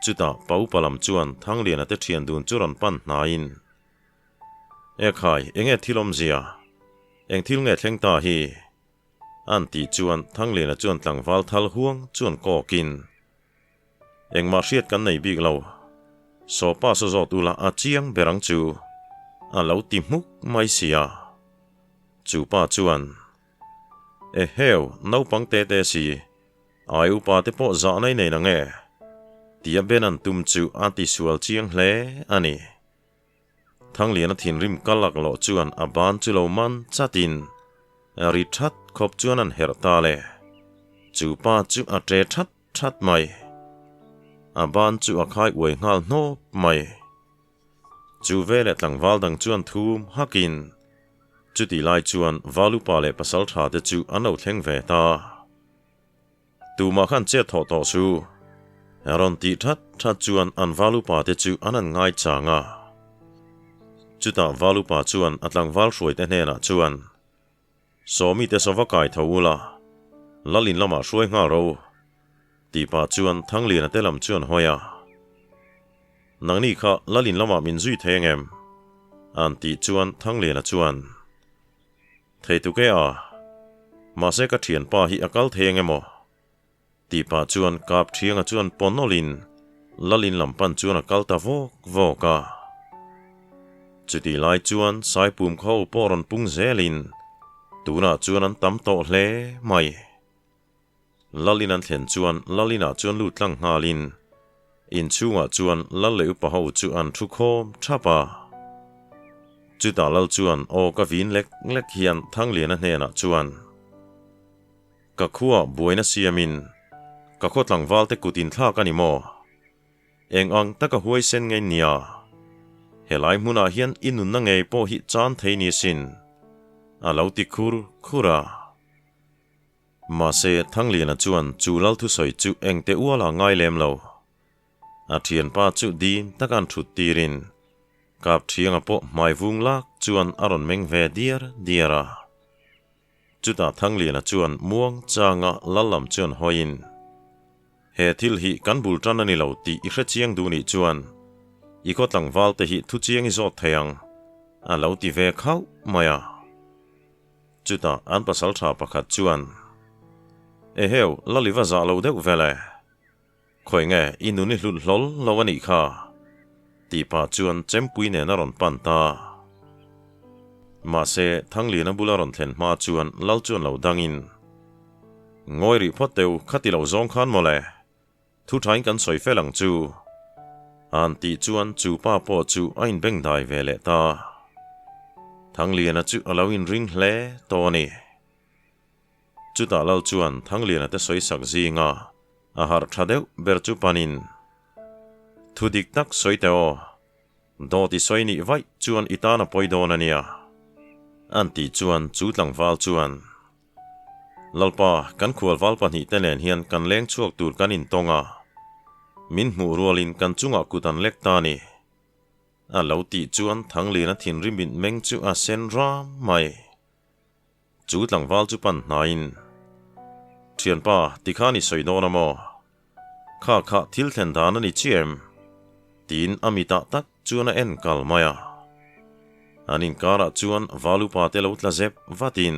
Chutah pa upa lam chuan Thangliana te thian dun chu rawn pan hnaiin, Ekhai, enge thil awmzia? Eng thil nge thleng ta hi? An tih chuan Thangliana chuan tlangval thal huang chuan kawkin, Engmah hriat kan nei bik lo. Sawpa saw zawt ula a chiang ber ang chu, a lo ti hmuk mai sia. Chu pa chuan, Eheu, naupang te te si, ai upa te pawh zah nai nei nange? Tia Ben an tum chu a tisual chiang hle a ni. Thangliana thinrim ka lak loh chuan a ban chu lo man chatin ri that khawp chuan an herh ta le. Chu pa chu a ṭe that that mai. A ban chu a khai uai nghal hnawp mai. Chu veleh tlangval dang chuan thum hakin chutih lai chuan Valupa leh Pasalṭha te chu an lo thleng ve ta. Tumah khan chet thawh tawh su. Rawn tih that that chuan an Valupa te chu an han ngai chang a. Chutah Valupa chuan a tlangval hruaite hnenah chuan, Sawmi te sava kai tho ula, Lalin lamah hruai nghal ro. Tih pah chuan Thangliana te lam chuan hawi a. Nangni kha Lalin lamah min zui thei ang em? An tih chuan Thangliana chuan, Thei tuk e a, mahse ka thianpa hi a kal thei ang emaw? Tih pah chuan Kap Thianga chuan paw nawlhin Lalin lam pan chuan a kal ta vawk vawk a. Chutih lai chuan Saipum kho pawh rawn pung zelin tunah chuan an tam tawh hle mai. Lalin an thlen chuan Lalinah chuan lut tlang nghalin inchhungah chuan Lal leh upa ho chu an thu khawm thap a. Chutah Lal chuan aw ka vin lek lek hian Thangliana hnenah chuan, Ka khuaa buaina siamin ka khaw tlangvalte kut inthlak a ni maw? Eng ang taka huaisen ngei nia? Helai hmunah hian i nunna ngei pawh hi chan thei ni sin, a lo ti khur khur a. Mahse, Thangliana chuan chu lal thusawi chu engte uala ngai lem lo. A thianpa chu dim taka an thut tirin Kap Thianga pawh hmai vung lak chuan a rawn meng ve diar diar a. Chutah Thangliana chuan muang changa lal lam chuan hawiin, He thil hi kan bul tan a ni lo tih i hre chiang duh nih chuan i khaw tlangval te hi thu chiang i zawt thei ang, a lo ti ve khauh mai a. Chutah an pasal tha pakhat chuan, Eheu, lal i va zah lo deuh vel e. Khawi nge i nun i hlut hlawl lo a nih kha? Tih pah chuan Chempui nen a rawn pan ta. Mahse, Thangliana bula rawn thlen hma chuan Lal chuan lo dangin, Ngawi rih phawt teu, khati lo zawng khan mawle. Thu thain kan sawi fel ang chu. An tih chuan chu pa pawh chu a inbeng dai ve leh ta. Thangliana chu a lo inring hle tawh a ni. Chutah Lal chuan Thangliana te sawi sak zinga a harh tha deuh ber chu panin, Thu dik tak sawi teh aw, dawt i sawi nih vaih chuan i tan a pawi dawn a nia, an tih chuan chu tlangval chuan, Lalpa, kan khualval pahnihte nen hian kan leng chhuak tur kan intawng a, min hmuh rualin kan chungah kut an lek ta a ni. A lo tih chuan Thangliana thinrim mitmeng chu a sen ram mai. Chu tlangval chu pan hnaiin, Thianpa, tikhan i sawi dawn a maw? Kha kha thil thlen dan a ni chiah em? Tiin a mitah tak chuan a en kal mai a. An inkarah chuan valupa te lo tla zep vatin,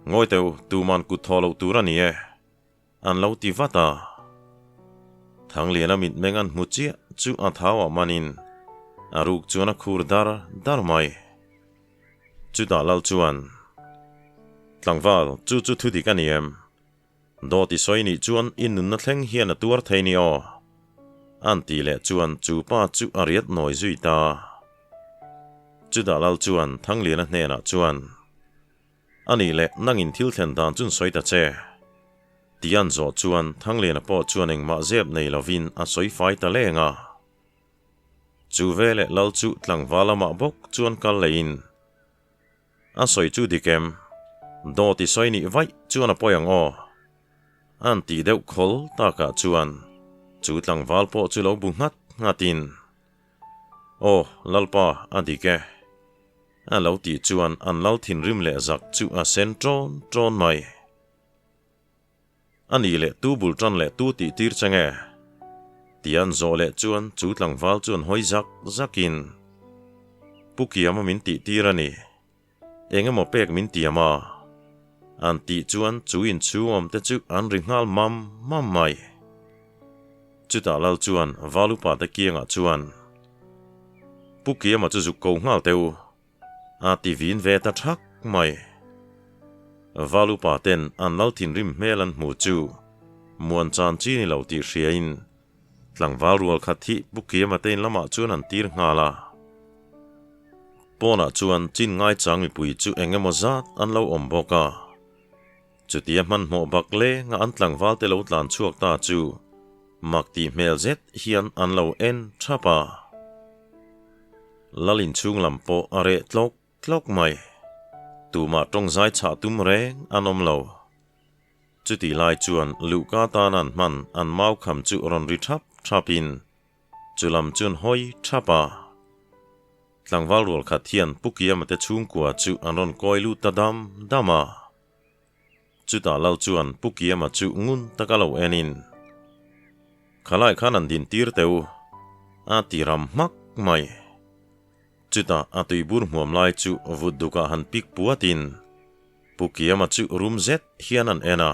Ngawi teu, tuman kut thawh loh tur a ni e, an lo ti vat a. Thangliana mitmeng an hmu chiah chu a thauah manin a ruk chuan a khur dar dar mai. Chutah Lal chuan, Tlangval, chu chu thu dik a ni em? Dawt i sawi nih chuan i nunna thleng hian a tuar thei ni aw? An tih leh chuan chu pa chu a riat nawi zui ta. Chutah Lal chuan Thangliana hnenah chuan, A nih leh, nangin thil thlen dan chun sawi ta che. Ti an zawh chuan Thangliana pawh chuan engmah zep nei lovin a sawi fai ta leng a. Chu veleh Lal chu tlangval amah bawk chuan kal leiin, A sawi chu dik em? Dawt i sawi nih vaih chuan a pawi ang aw? An tih deuh khawl takah chuan chu tlangval pawh chu lo bu nghat nghatin, Aw, Lalpa, a dik e. A lo tih chuan an Lal thinrim leh zak chu a sen ṭawn ṭawn mai. A nih leh tu bul tan leh tu tih tir che nge? Ti an zawh leh chuan chu tlangval chuan hawi zak zakin, Pu Kiama min tih tir a ni. Eng emaw pek min tiam a? An tih chuan chu inchhung awmte chu an ri nghal mam mam mai. Chutah Lal chuan Val upa te kiangah chuan, Pu Kiama chu zuk ko nghal teh u. A ti vin ve ta thak mai. Val upa ten an lal thinrim hmel an hmu chu muan chan chi ni lo tih hriain tlangval rual khat hi Pu Kiama te in lamah chuan an tir nghal a. Pawnah chuan chin ngaichang mipui chu eng emaw zat an lo awm bawk a. Chutia hmanhmawh bak lenga an tlangval te lo tlan chhuak ta chu mak tih hmel zet hian an lo en thap a. Lal inchhung lam pawh a reh tlawk tlawk mai. Tumah tawngzai chhah tum reng an awm lo. Chutih lai chuan luhka tan an hman an mau kham chu rawn ri thap thapin chu lam chuan hawi thap a. Tlangval rual khat hian Pu Kiama te chhungkua chu an rawn kawi lut ta dam dam a. Chutah Lal chuan Pu Kiama chu ngun taka lo enin, Khalai khan an din tir teh u, a ti ram hmak mai. Chutah a tuibur hmuam lai chu vut dukah han pik puatin Pu Kiama chu rum zet hian an en a.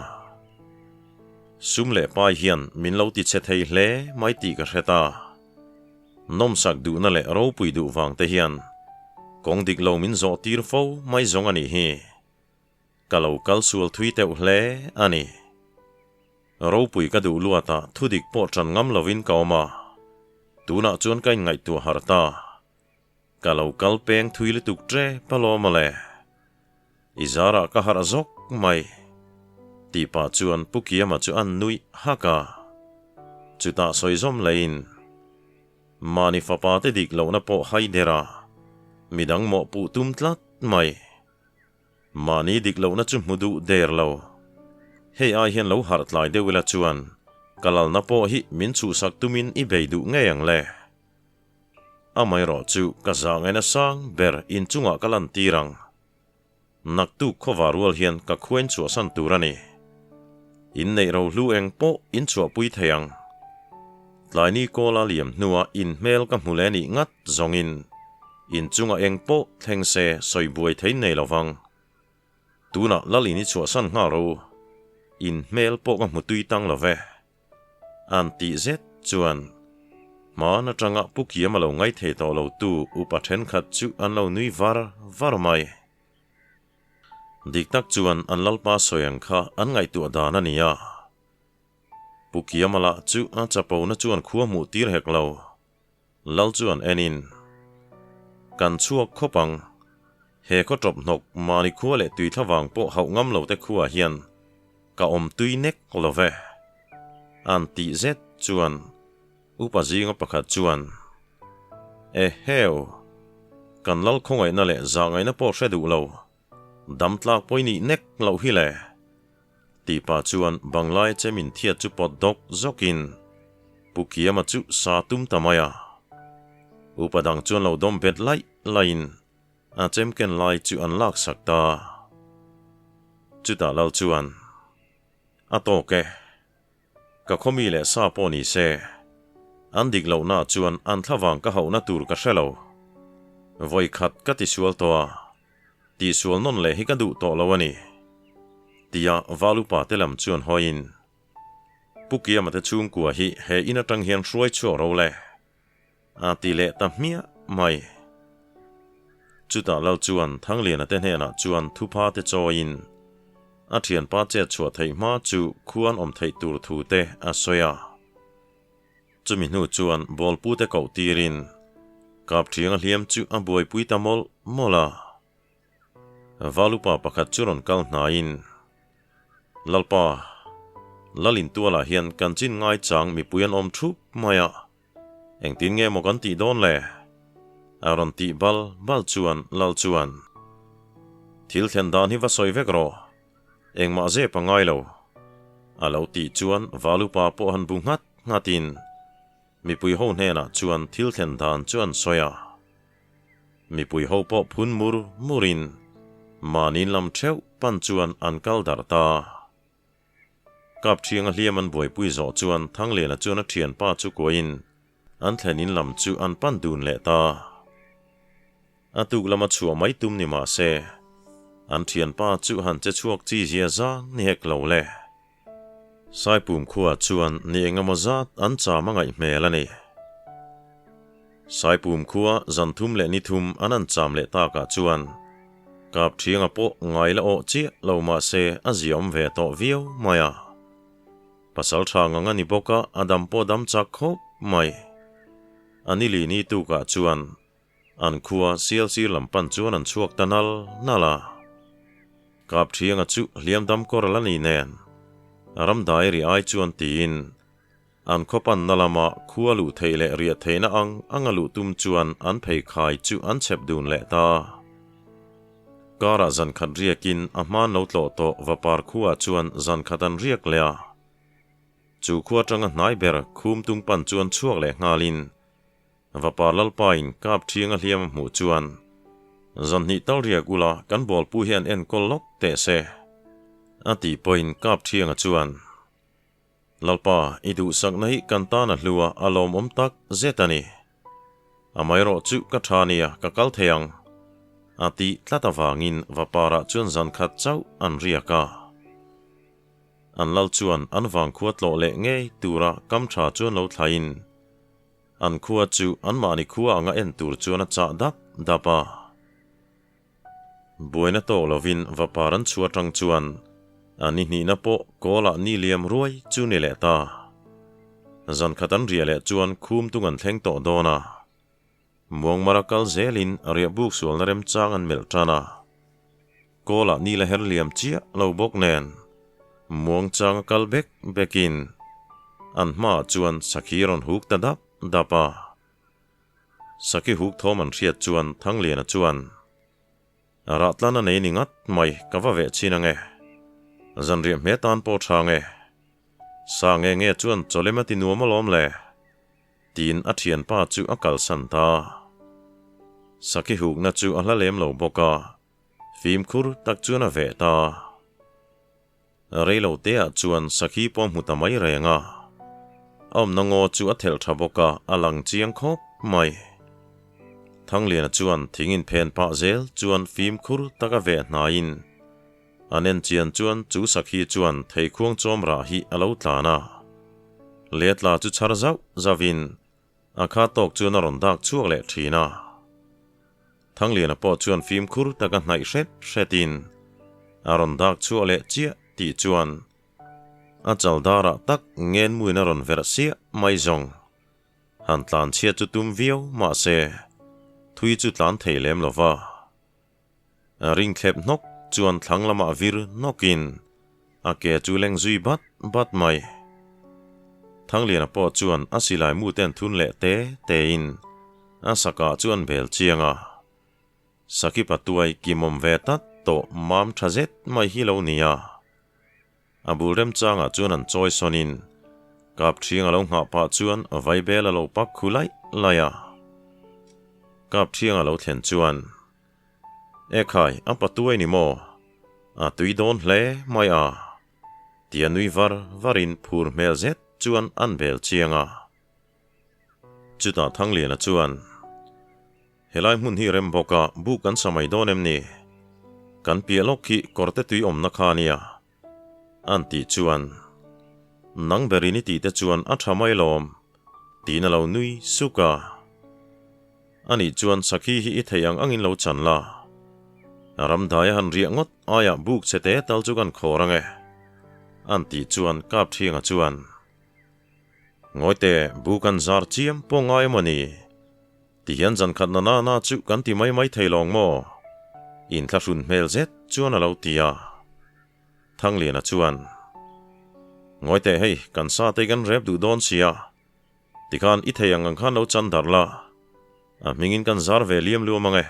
Sum leh pai hian min lo ti che thei hle mai tih ka hre ta. Nawmsak duhna leh ropui duh vang te hian kawng dik lo min zawh tir fo mai zawng a nih hi. Ka lo kal sual thui teuh hle a ni. Ropui ka duh luatah thu dik pawh ṭan ngam lovin ka awm a, tunah chuan ka inngaihtuah harh ta. Ka lo kal peng thui lutuk ṭep alawm mawle. I zarah ka harh zawk mai. Tih pah chuan Pu Kiama chu a nuih hak a. Chutah sawi zawm leiin, Mahni fapa te dik lohna pawh hai der a, midang mawhpuh tum tlat mai. Mahni dik lohna chu hmu duh der lo. Hei ai hian lo harh tlai deuh ila chuan ka lalna pawh hi min chhuhsak tumin i bei duh ngei ang le. Amaherawh chu ka zah ngaina sang ber inchungah ka lantir ang. Naktuk khawva rual hian ka khuain chhuahsan tur a ni. Inneih rohlu eng pawh in chhuahpui thei ang. Tlaini kawla liam hnua in hmel ka hmu leh nih ngat zawngin in chunga eng pawh thleng se sawi buai thei nei lo vang. Tunah Lalin i chhuahsan nghal ro. In hmel pawh ka hmu tui tang lo ve. An tih zet chuan hmaan atanga Pu Kiama lo ngaithei tawh lo tu upa thenkhat chu an lo nui var var mai. Dik tak chuan an Lalpa sawi ang kha an ngaihtuah dan a ni a. Pu Kiama lah chu a chapona chuan khua hmuh tir hek lo. Lal chuan enin, Kan chhuak khawp ang. He khaw tawp hnawk mahni khua leh tui thlavang pawh hauh ngam lo te khuaah hian ka awm tui nek lo ve. An tih zet chuan upa zinga pakhat chuan, Eheu! Kan lal khawngaihna leh zahngaihna pawh hre duh lo, dam tlak pawi nih nek loh hi le. Tih pah chuan banglai chem inthiat chu pawt dawk zawkin Pu Kiama chu sa tum ta mai a. Upa dang chuan lo dawm bet laih laihin a chem ken lai chu an laksak ta. Chutah lal chuan, A tawk e. Ka khawmi leh sa pawh ni se, an dik lohnaah chuan an thlavang ka hauhna tur ka hre lo. Vawi khat ka tisual tawh a, tihsual nawn leh hi ka duh tawh lo a ni, tia Val upa te lam chuan hawiin, Pu Kiama te chhungkua hi he in atang hian hruai chhuak ro le, a ti leh ta hmiah mai. Chutah Lal chuan Thangliana te hnenah chuan thupha te chawiin a thianpa chet chhuah theih hma chu khuan awm theih tur thu te a sawi a. Chumi hnu chuan bawlpu te koh tirin Kapthianga hliam chu a buaipui ta mawlh mawlh a. Valupa pakhat chu rawn kal hnaiin, Lalpa, Lalintualah hian kan chin ngaichang mipui an awm thup mai a. Engtin nge maw kan tih dawn le? A rawn tih bal bal chuan Lal chuan, Thil thlen dan hi va sawi vek rawh, engmah zep a ngai lo. A lo tih chuan Valupa pawh han bu nghat nghatin mipui ho hnenah chuan thil thlen dan chu an sawi a. Mipui ho pawh phun mur murin mahni lam theuh pan chuan an kal darh ta. Kapṭhianga hliam an buaipui zawh chuan Thangliana chuan a ṭhianpa chu kuahin an thlen in lam chu an pan dun leh ta. A tuk lama chhuah mai tum ni mah se, an ṭhianpa chu han che chhuak chi zia zang ni hek lo le. Saipum khuaah chuan ni eng emaw zat an cham a ngaih hmel a ni. Saipum khua zan thum leh ni thum an an cham leh takah chuan Kapṭhianga pawh ngai la awh chiah lo mah se a ziaawm ve tawh viau mai a. Pasal tha ngang a ni bawk a, a dam pawh dam chak khawp mai. A ni li ni tukah chuan an khua sialsir lam pan chuan an chhuak ta nal nal a. Kapṭhianga chu hliam dam kawr la ni nen ramdai ri ai chuan tiin An khaw panna lama khua luh theih leh riah theihna ang anga luh tum chuan an pheikhai chu an chhep dun leh ta. Karah zan khat riakin a hman lo tlawh tawh vapar khuaah chuan zan khat an riak leh a. Chu khua atanga hnai ber khum tung pan chuan chhuak leh nghalin vapar lalpain kap thiang a hliam a hmuh chuan zan hnih tal riak ula kan bawlpu hian enkawl lawk teh se a tih pawhin kap thianga chuan Lalpa, i duhsakna hi kan tan a hlu a, a lawmawm tak zet a ni. Amaherawh chu ka tha nia, ka kal thei ang. A tih tlat avangin vaparah chuan zan khat chauh an riak a. An lal chuan an vangkhua tlawh leh ngei tura kam tha chuan lo thlaiin an khua chu anmahni khua anga en tur chuan a chah dap dap a. Buaina tawk lovin vapar an chhuah atang chuan a ni hnihna pawh kawlah ni liam ruai chu ni leh ta. Zan khat an riah leh chuan khum tung an thleng tawh dawn a. Muangmara kal zelin riah buk sualna remchang an melh tan a. Kawlah ni la her liam chiah lo bawk nen muangchang a kal bek bekin an hmaah chuan sakhi rawn huk ta dap dap a. Saki huk thawm an hriat chuan Thangliana chuan, Rahtlan a nei ni ngat mai, ka va veh chin ange. Zanriah hme tan pawh tha nge. Sa nge nge chuan chawlem a ti nuam alawm le, tiin a thianpa chu a kalsan ta. Saki hukna chu a hla lem lo bawk a. Fimkhur tak chuan a veh ta. Reilo teah chuan sakhi pawh a hmu ta mai reng a. A awmna ngaw chu a thelh tha bawk a, a lang chiang khawp mai. Thangliana chuan thing inphen pah zel chuan fimkhur tak a veh hnaiin an en chian chuan chu sakhi chuan theikhuang chawm rah hi a lo tlan a. Letla chu chhar zauh zauhin A kha tawk chuan a rawn dak chhuak leh thin a. Thangliana pawh chuan fimkhur taka hnaih hret hretin a rawn dak chhuak leh chiah tih chuan a chal darah tak ngenmuin a rawn verh siah mai zawng. Han tlan chhiat chu tum viau mahse thui chu tlan thei lem lo va. Ring thlep hnawk chuan thlang lamah vir nawkin a ke chu leng zui bat bat mai. Thangliana pawh chuan a silai mu ten thun leh te tein a sakah chu an bel chiang a. Saki patuai kimawm ve tat tawh mam tha zet mai hi lo nia. A bul remchangah chuan an chawi sawnin kap ṭhiang a lo nghah pah chuan vaibel a lo pak khu laih laih a. Kap ṭhiang a lo thlen chuan, E khai, a patuai ni maw? A tui dawn hle mai a, tia nui var varin phur hmel zet chuan an bel chiang a. Chutah Thangliana chuan, Helai hmun hi rem bawk a, buk kan sa mai dawn em ni? Kan piah lawk hi kawrte tui awmna kha a nia. An tih chuan, Nang berin i tih te chuan a tha mai lawm, tiin a lo nui suk a. Anih chuan sakhi hi i theih ang angin lo chan la. Ramdai a han riah ngawt aiah buk che te tal chu kan khawr ang e. An tih chuan Kapthianga chuan, Ngawite, bu kan zar chiam pawh ngai emaw ni? Tihian zan khat na na na chu kan ti mai mai thei lawng maw? Inthlahrun hmel zet chuan a lo ti a. Thangliana chuan, Ngawi teh hei, kan sa te kan rep duh dawn sia. Tikhan i thei ang ang khan lo chan darh la. A hmingin kan zar ve liam luam ang e.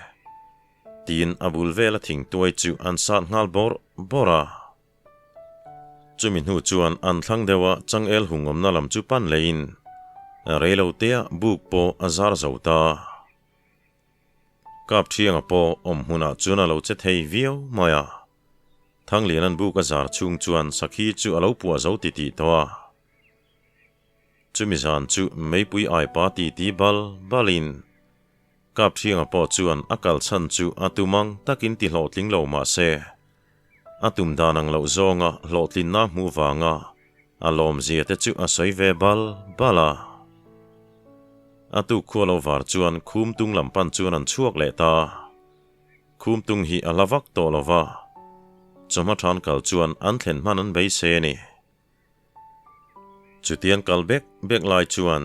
Tiin a bul vela thingtuai chu an sat nghal bawrh bawrh a. Chumi hnu chuan an thlang deuh a changel hungawmna lam chu pan leiin reilotea buk pawh a zar zo ta. Kapthianga pawh awm hmunah chuan a lo che thei viau mai a. Thangliana'n buk a zar chhung chuan sakhi chu a lo puah zo titih tawh a. Chumi zan chu meipui aipa titi bal balin Kapthianga pawh chuan a kal chhan chu a tum ang takin ti hlawhtling lo mah se, a tum dan ang loh zawnga hlawhtlinna hmuh vanga a lawmzia te chu a sawi ve bal bal a. A tuk khua lo var chuan Khumtung lam pan chuan an chhuak leh ta. Khumtung hi a la vak tawh lo va, chawhma than kal chuan an thlen hman an beisei a ni. Chutiang kal bek bek lai chuan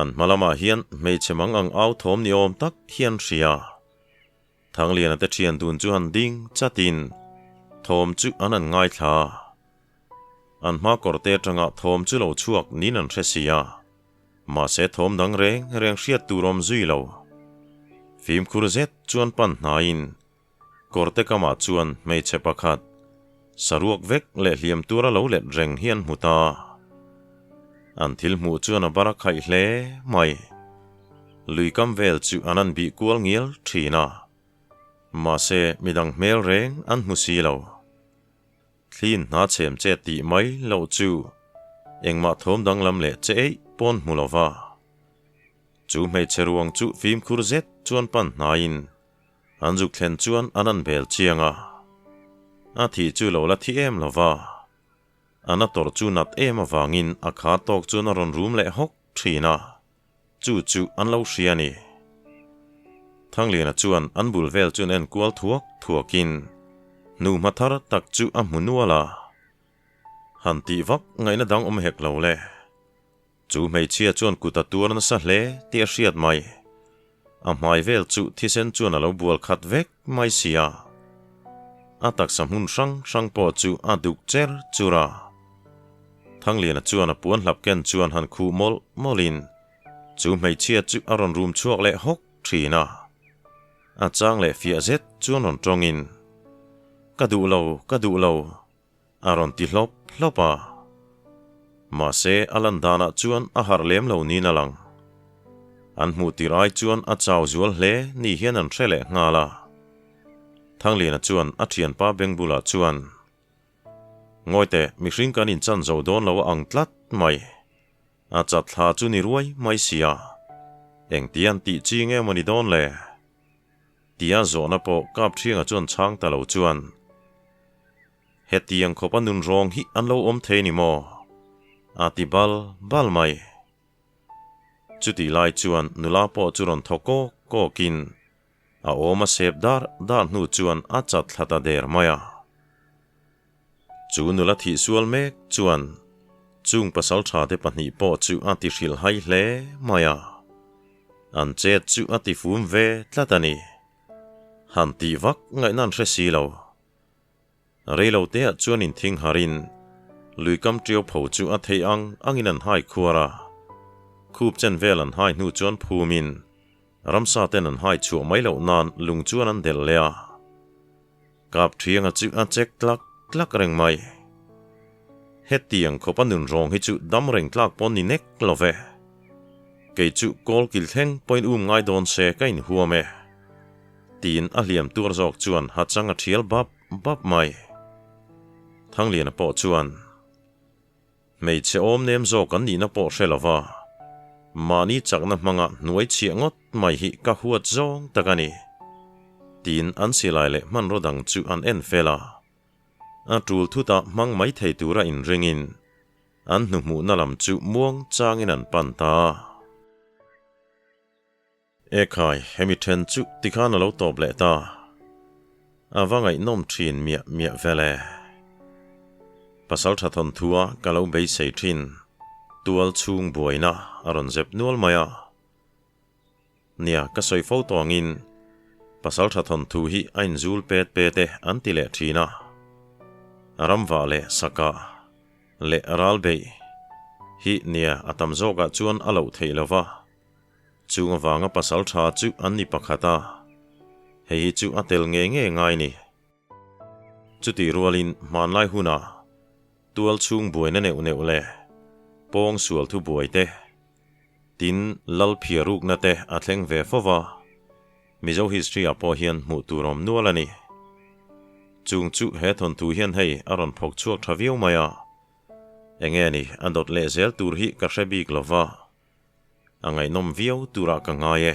An hma lamah hian hmeichhe mang ang au thawm ni awm tak hian hria. Thangliana te thian dun chu han ding chatin thawm chu an han ngaithla. An hma kawrte atanga thawm chu lo chhuak niin an hre si a, mahse thawm dang reng reng hriat tur awm zui lo. Fimkhur zet chuan pan hnaiin kawrte kamah chuan hmeichhe pakhat saruak vek leh hliam tura lo let reng hi an hmu ta. An thil hmuh chuan a bar a khaih hle mai. Lui kam vel chu an an bih kual ngial thin a. Mahse midang hmel reng an hmu si lo. Thlin hna chhem che tih mai loh chu engmah thawm danglam leh che eih pawn hmu lo va. Chu hmeichhe ruang chu fimkhur zet chuan pan hnaiin An zuk thlen chuan an an bel chiang a, a thih chu lo la thi em lo va, a na tawrh chu nat em avangin a kha tawk chuan a rawn rum leh hawk thin a, chu chu an lo hria a ni. Thangliana chuan an bul vel chuan en kual thuak thuakin hnuhma thar tak chu a hmu nual a, han tih vak ngaihna dang awm hek lo le. Chu hmeichhia chuan kut a tuar nasa hle tih a hriat mai. A hmai vel chu thisen chuan a lo bual khat vek mai si a. A taksa hmun hrang hrang pawh chu a duk cher chur a. Thangliana chuan a puan hlap ken chuan han khuh mawlh mawlhin chu hmeichhia chu a rawn rum chhuak leh hawk thin a. A chang leh fiah zet chuan rawn tawngin, Ka duh lo, ka duh lo, A rawn ti hlawp hlawp a. Mahse, a lan danah chuan a harh lem lo niin a lang. An hmuh tir ai chuan a chau zual hle ni hian an hre leh nghal a. Thangliana chuan a thianpa beng bulah chuan, Ngawi teh, mihring kan inchan zo dawn lo a ang tlat mai. A chat thla chu ni ruai mai sia. Engtian tih chi nge maw ni dawn le? Tia zawhna pawh Kapṭhianga chuan chhang ta lo chuan, Hetiang khawpa nun rawng hi an lo awm thei ni maw? A ti bal bal mai. Chutih lai chuan nula pawh chu rawn thaw kawk kawkin a awm a sep dar dar hnu chuan a chat thla ta der mai a. Chu nula thih sual mek chuan chung pasaltha te pahnih pawh chu a ti hrilhhai hle mai a. An chet chu a ti fum ve tlat a ni. Han tih vak ngaihna an hre si lo. Reilo teah chuan inthing harin luikam ṭiau pho chu a theih ang angin an hai khuar a. Khup chen vel an hai hnu chuan phumin ramsa ten an hai chhuah mai loh nan lung chuan an delh leh a. Kap ṭhianga chu a chek tlak tlak reng mai. Hetiang khawpa nun rawng hi chu dam reng tlak pawn ni nek lo ve. Kei chu kawl kil thleng pawhin um ngai dawn se ka inhuam e. Tiin a hliam tuar zawk chuan hachang a thial bap bap mai. Thangliana pawh chuan, Hmeichhe awm nem zawk an nihna pawh hre lova, mahni chakna hmanga hnuai chhiah ngawt mai hi ka huat zawng tak a ni. Tiin an silai leh hmanraw dang chu an en fel a. A tul thutah hmang mai thei tura inringin an hnuhmuhna lam chu muang changin an pan ta. Ekhai, hemi then chu tikhan a lo tawp leh ta. A va ngaihnawm thin miah miah vel e. Pasal tha thawnthua ka lo beisei thin, tual chhung buaina a rawn zep nual mai a. Nia, ka sawi fo tawh angin pasal tha thawnthu hi a inzul pet pet e an ti leh thin a. Ramvah leh sakah leh ralbeih hi nia a tam zawkah chuan a loh theih lo va. Chung avanga pasal tha chu an ni pakhat a, hei hi chu a tel ngei ngei ngai ni. Chutih rualin hmanlai hunah tual chhung buaina neuh neuh leh pawng sual thu buai te, tin lal phiar rukna te a thleng ve fo va, Mizo history ah pawh hian hmuh tur awm nual a ni. Chung chu he thawnthu hian hei a rawn phawk chhuak tha viau mai a, enge ni a dawt leh zel tur hi ka hre bik lo va. A ngaihnawm viau turah ka ngai e.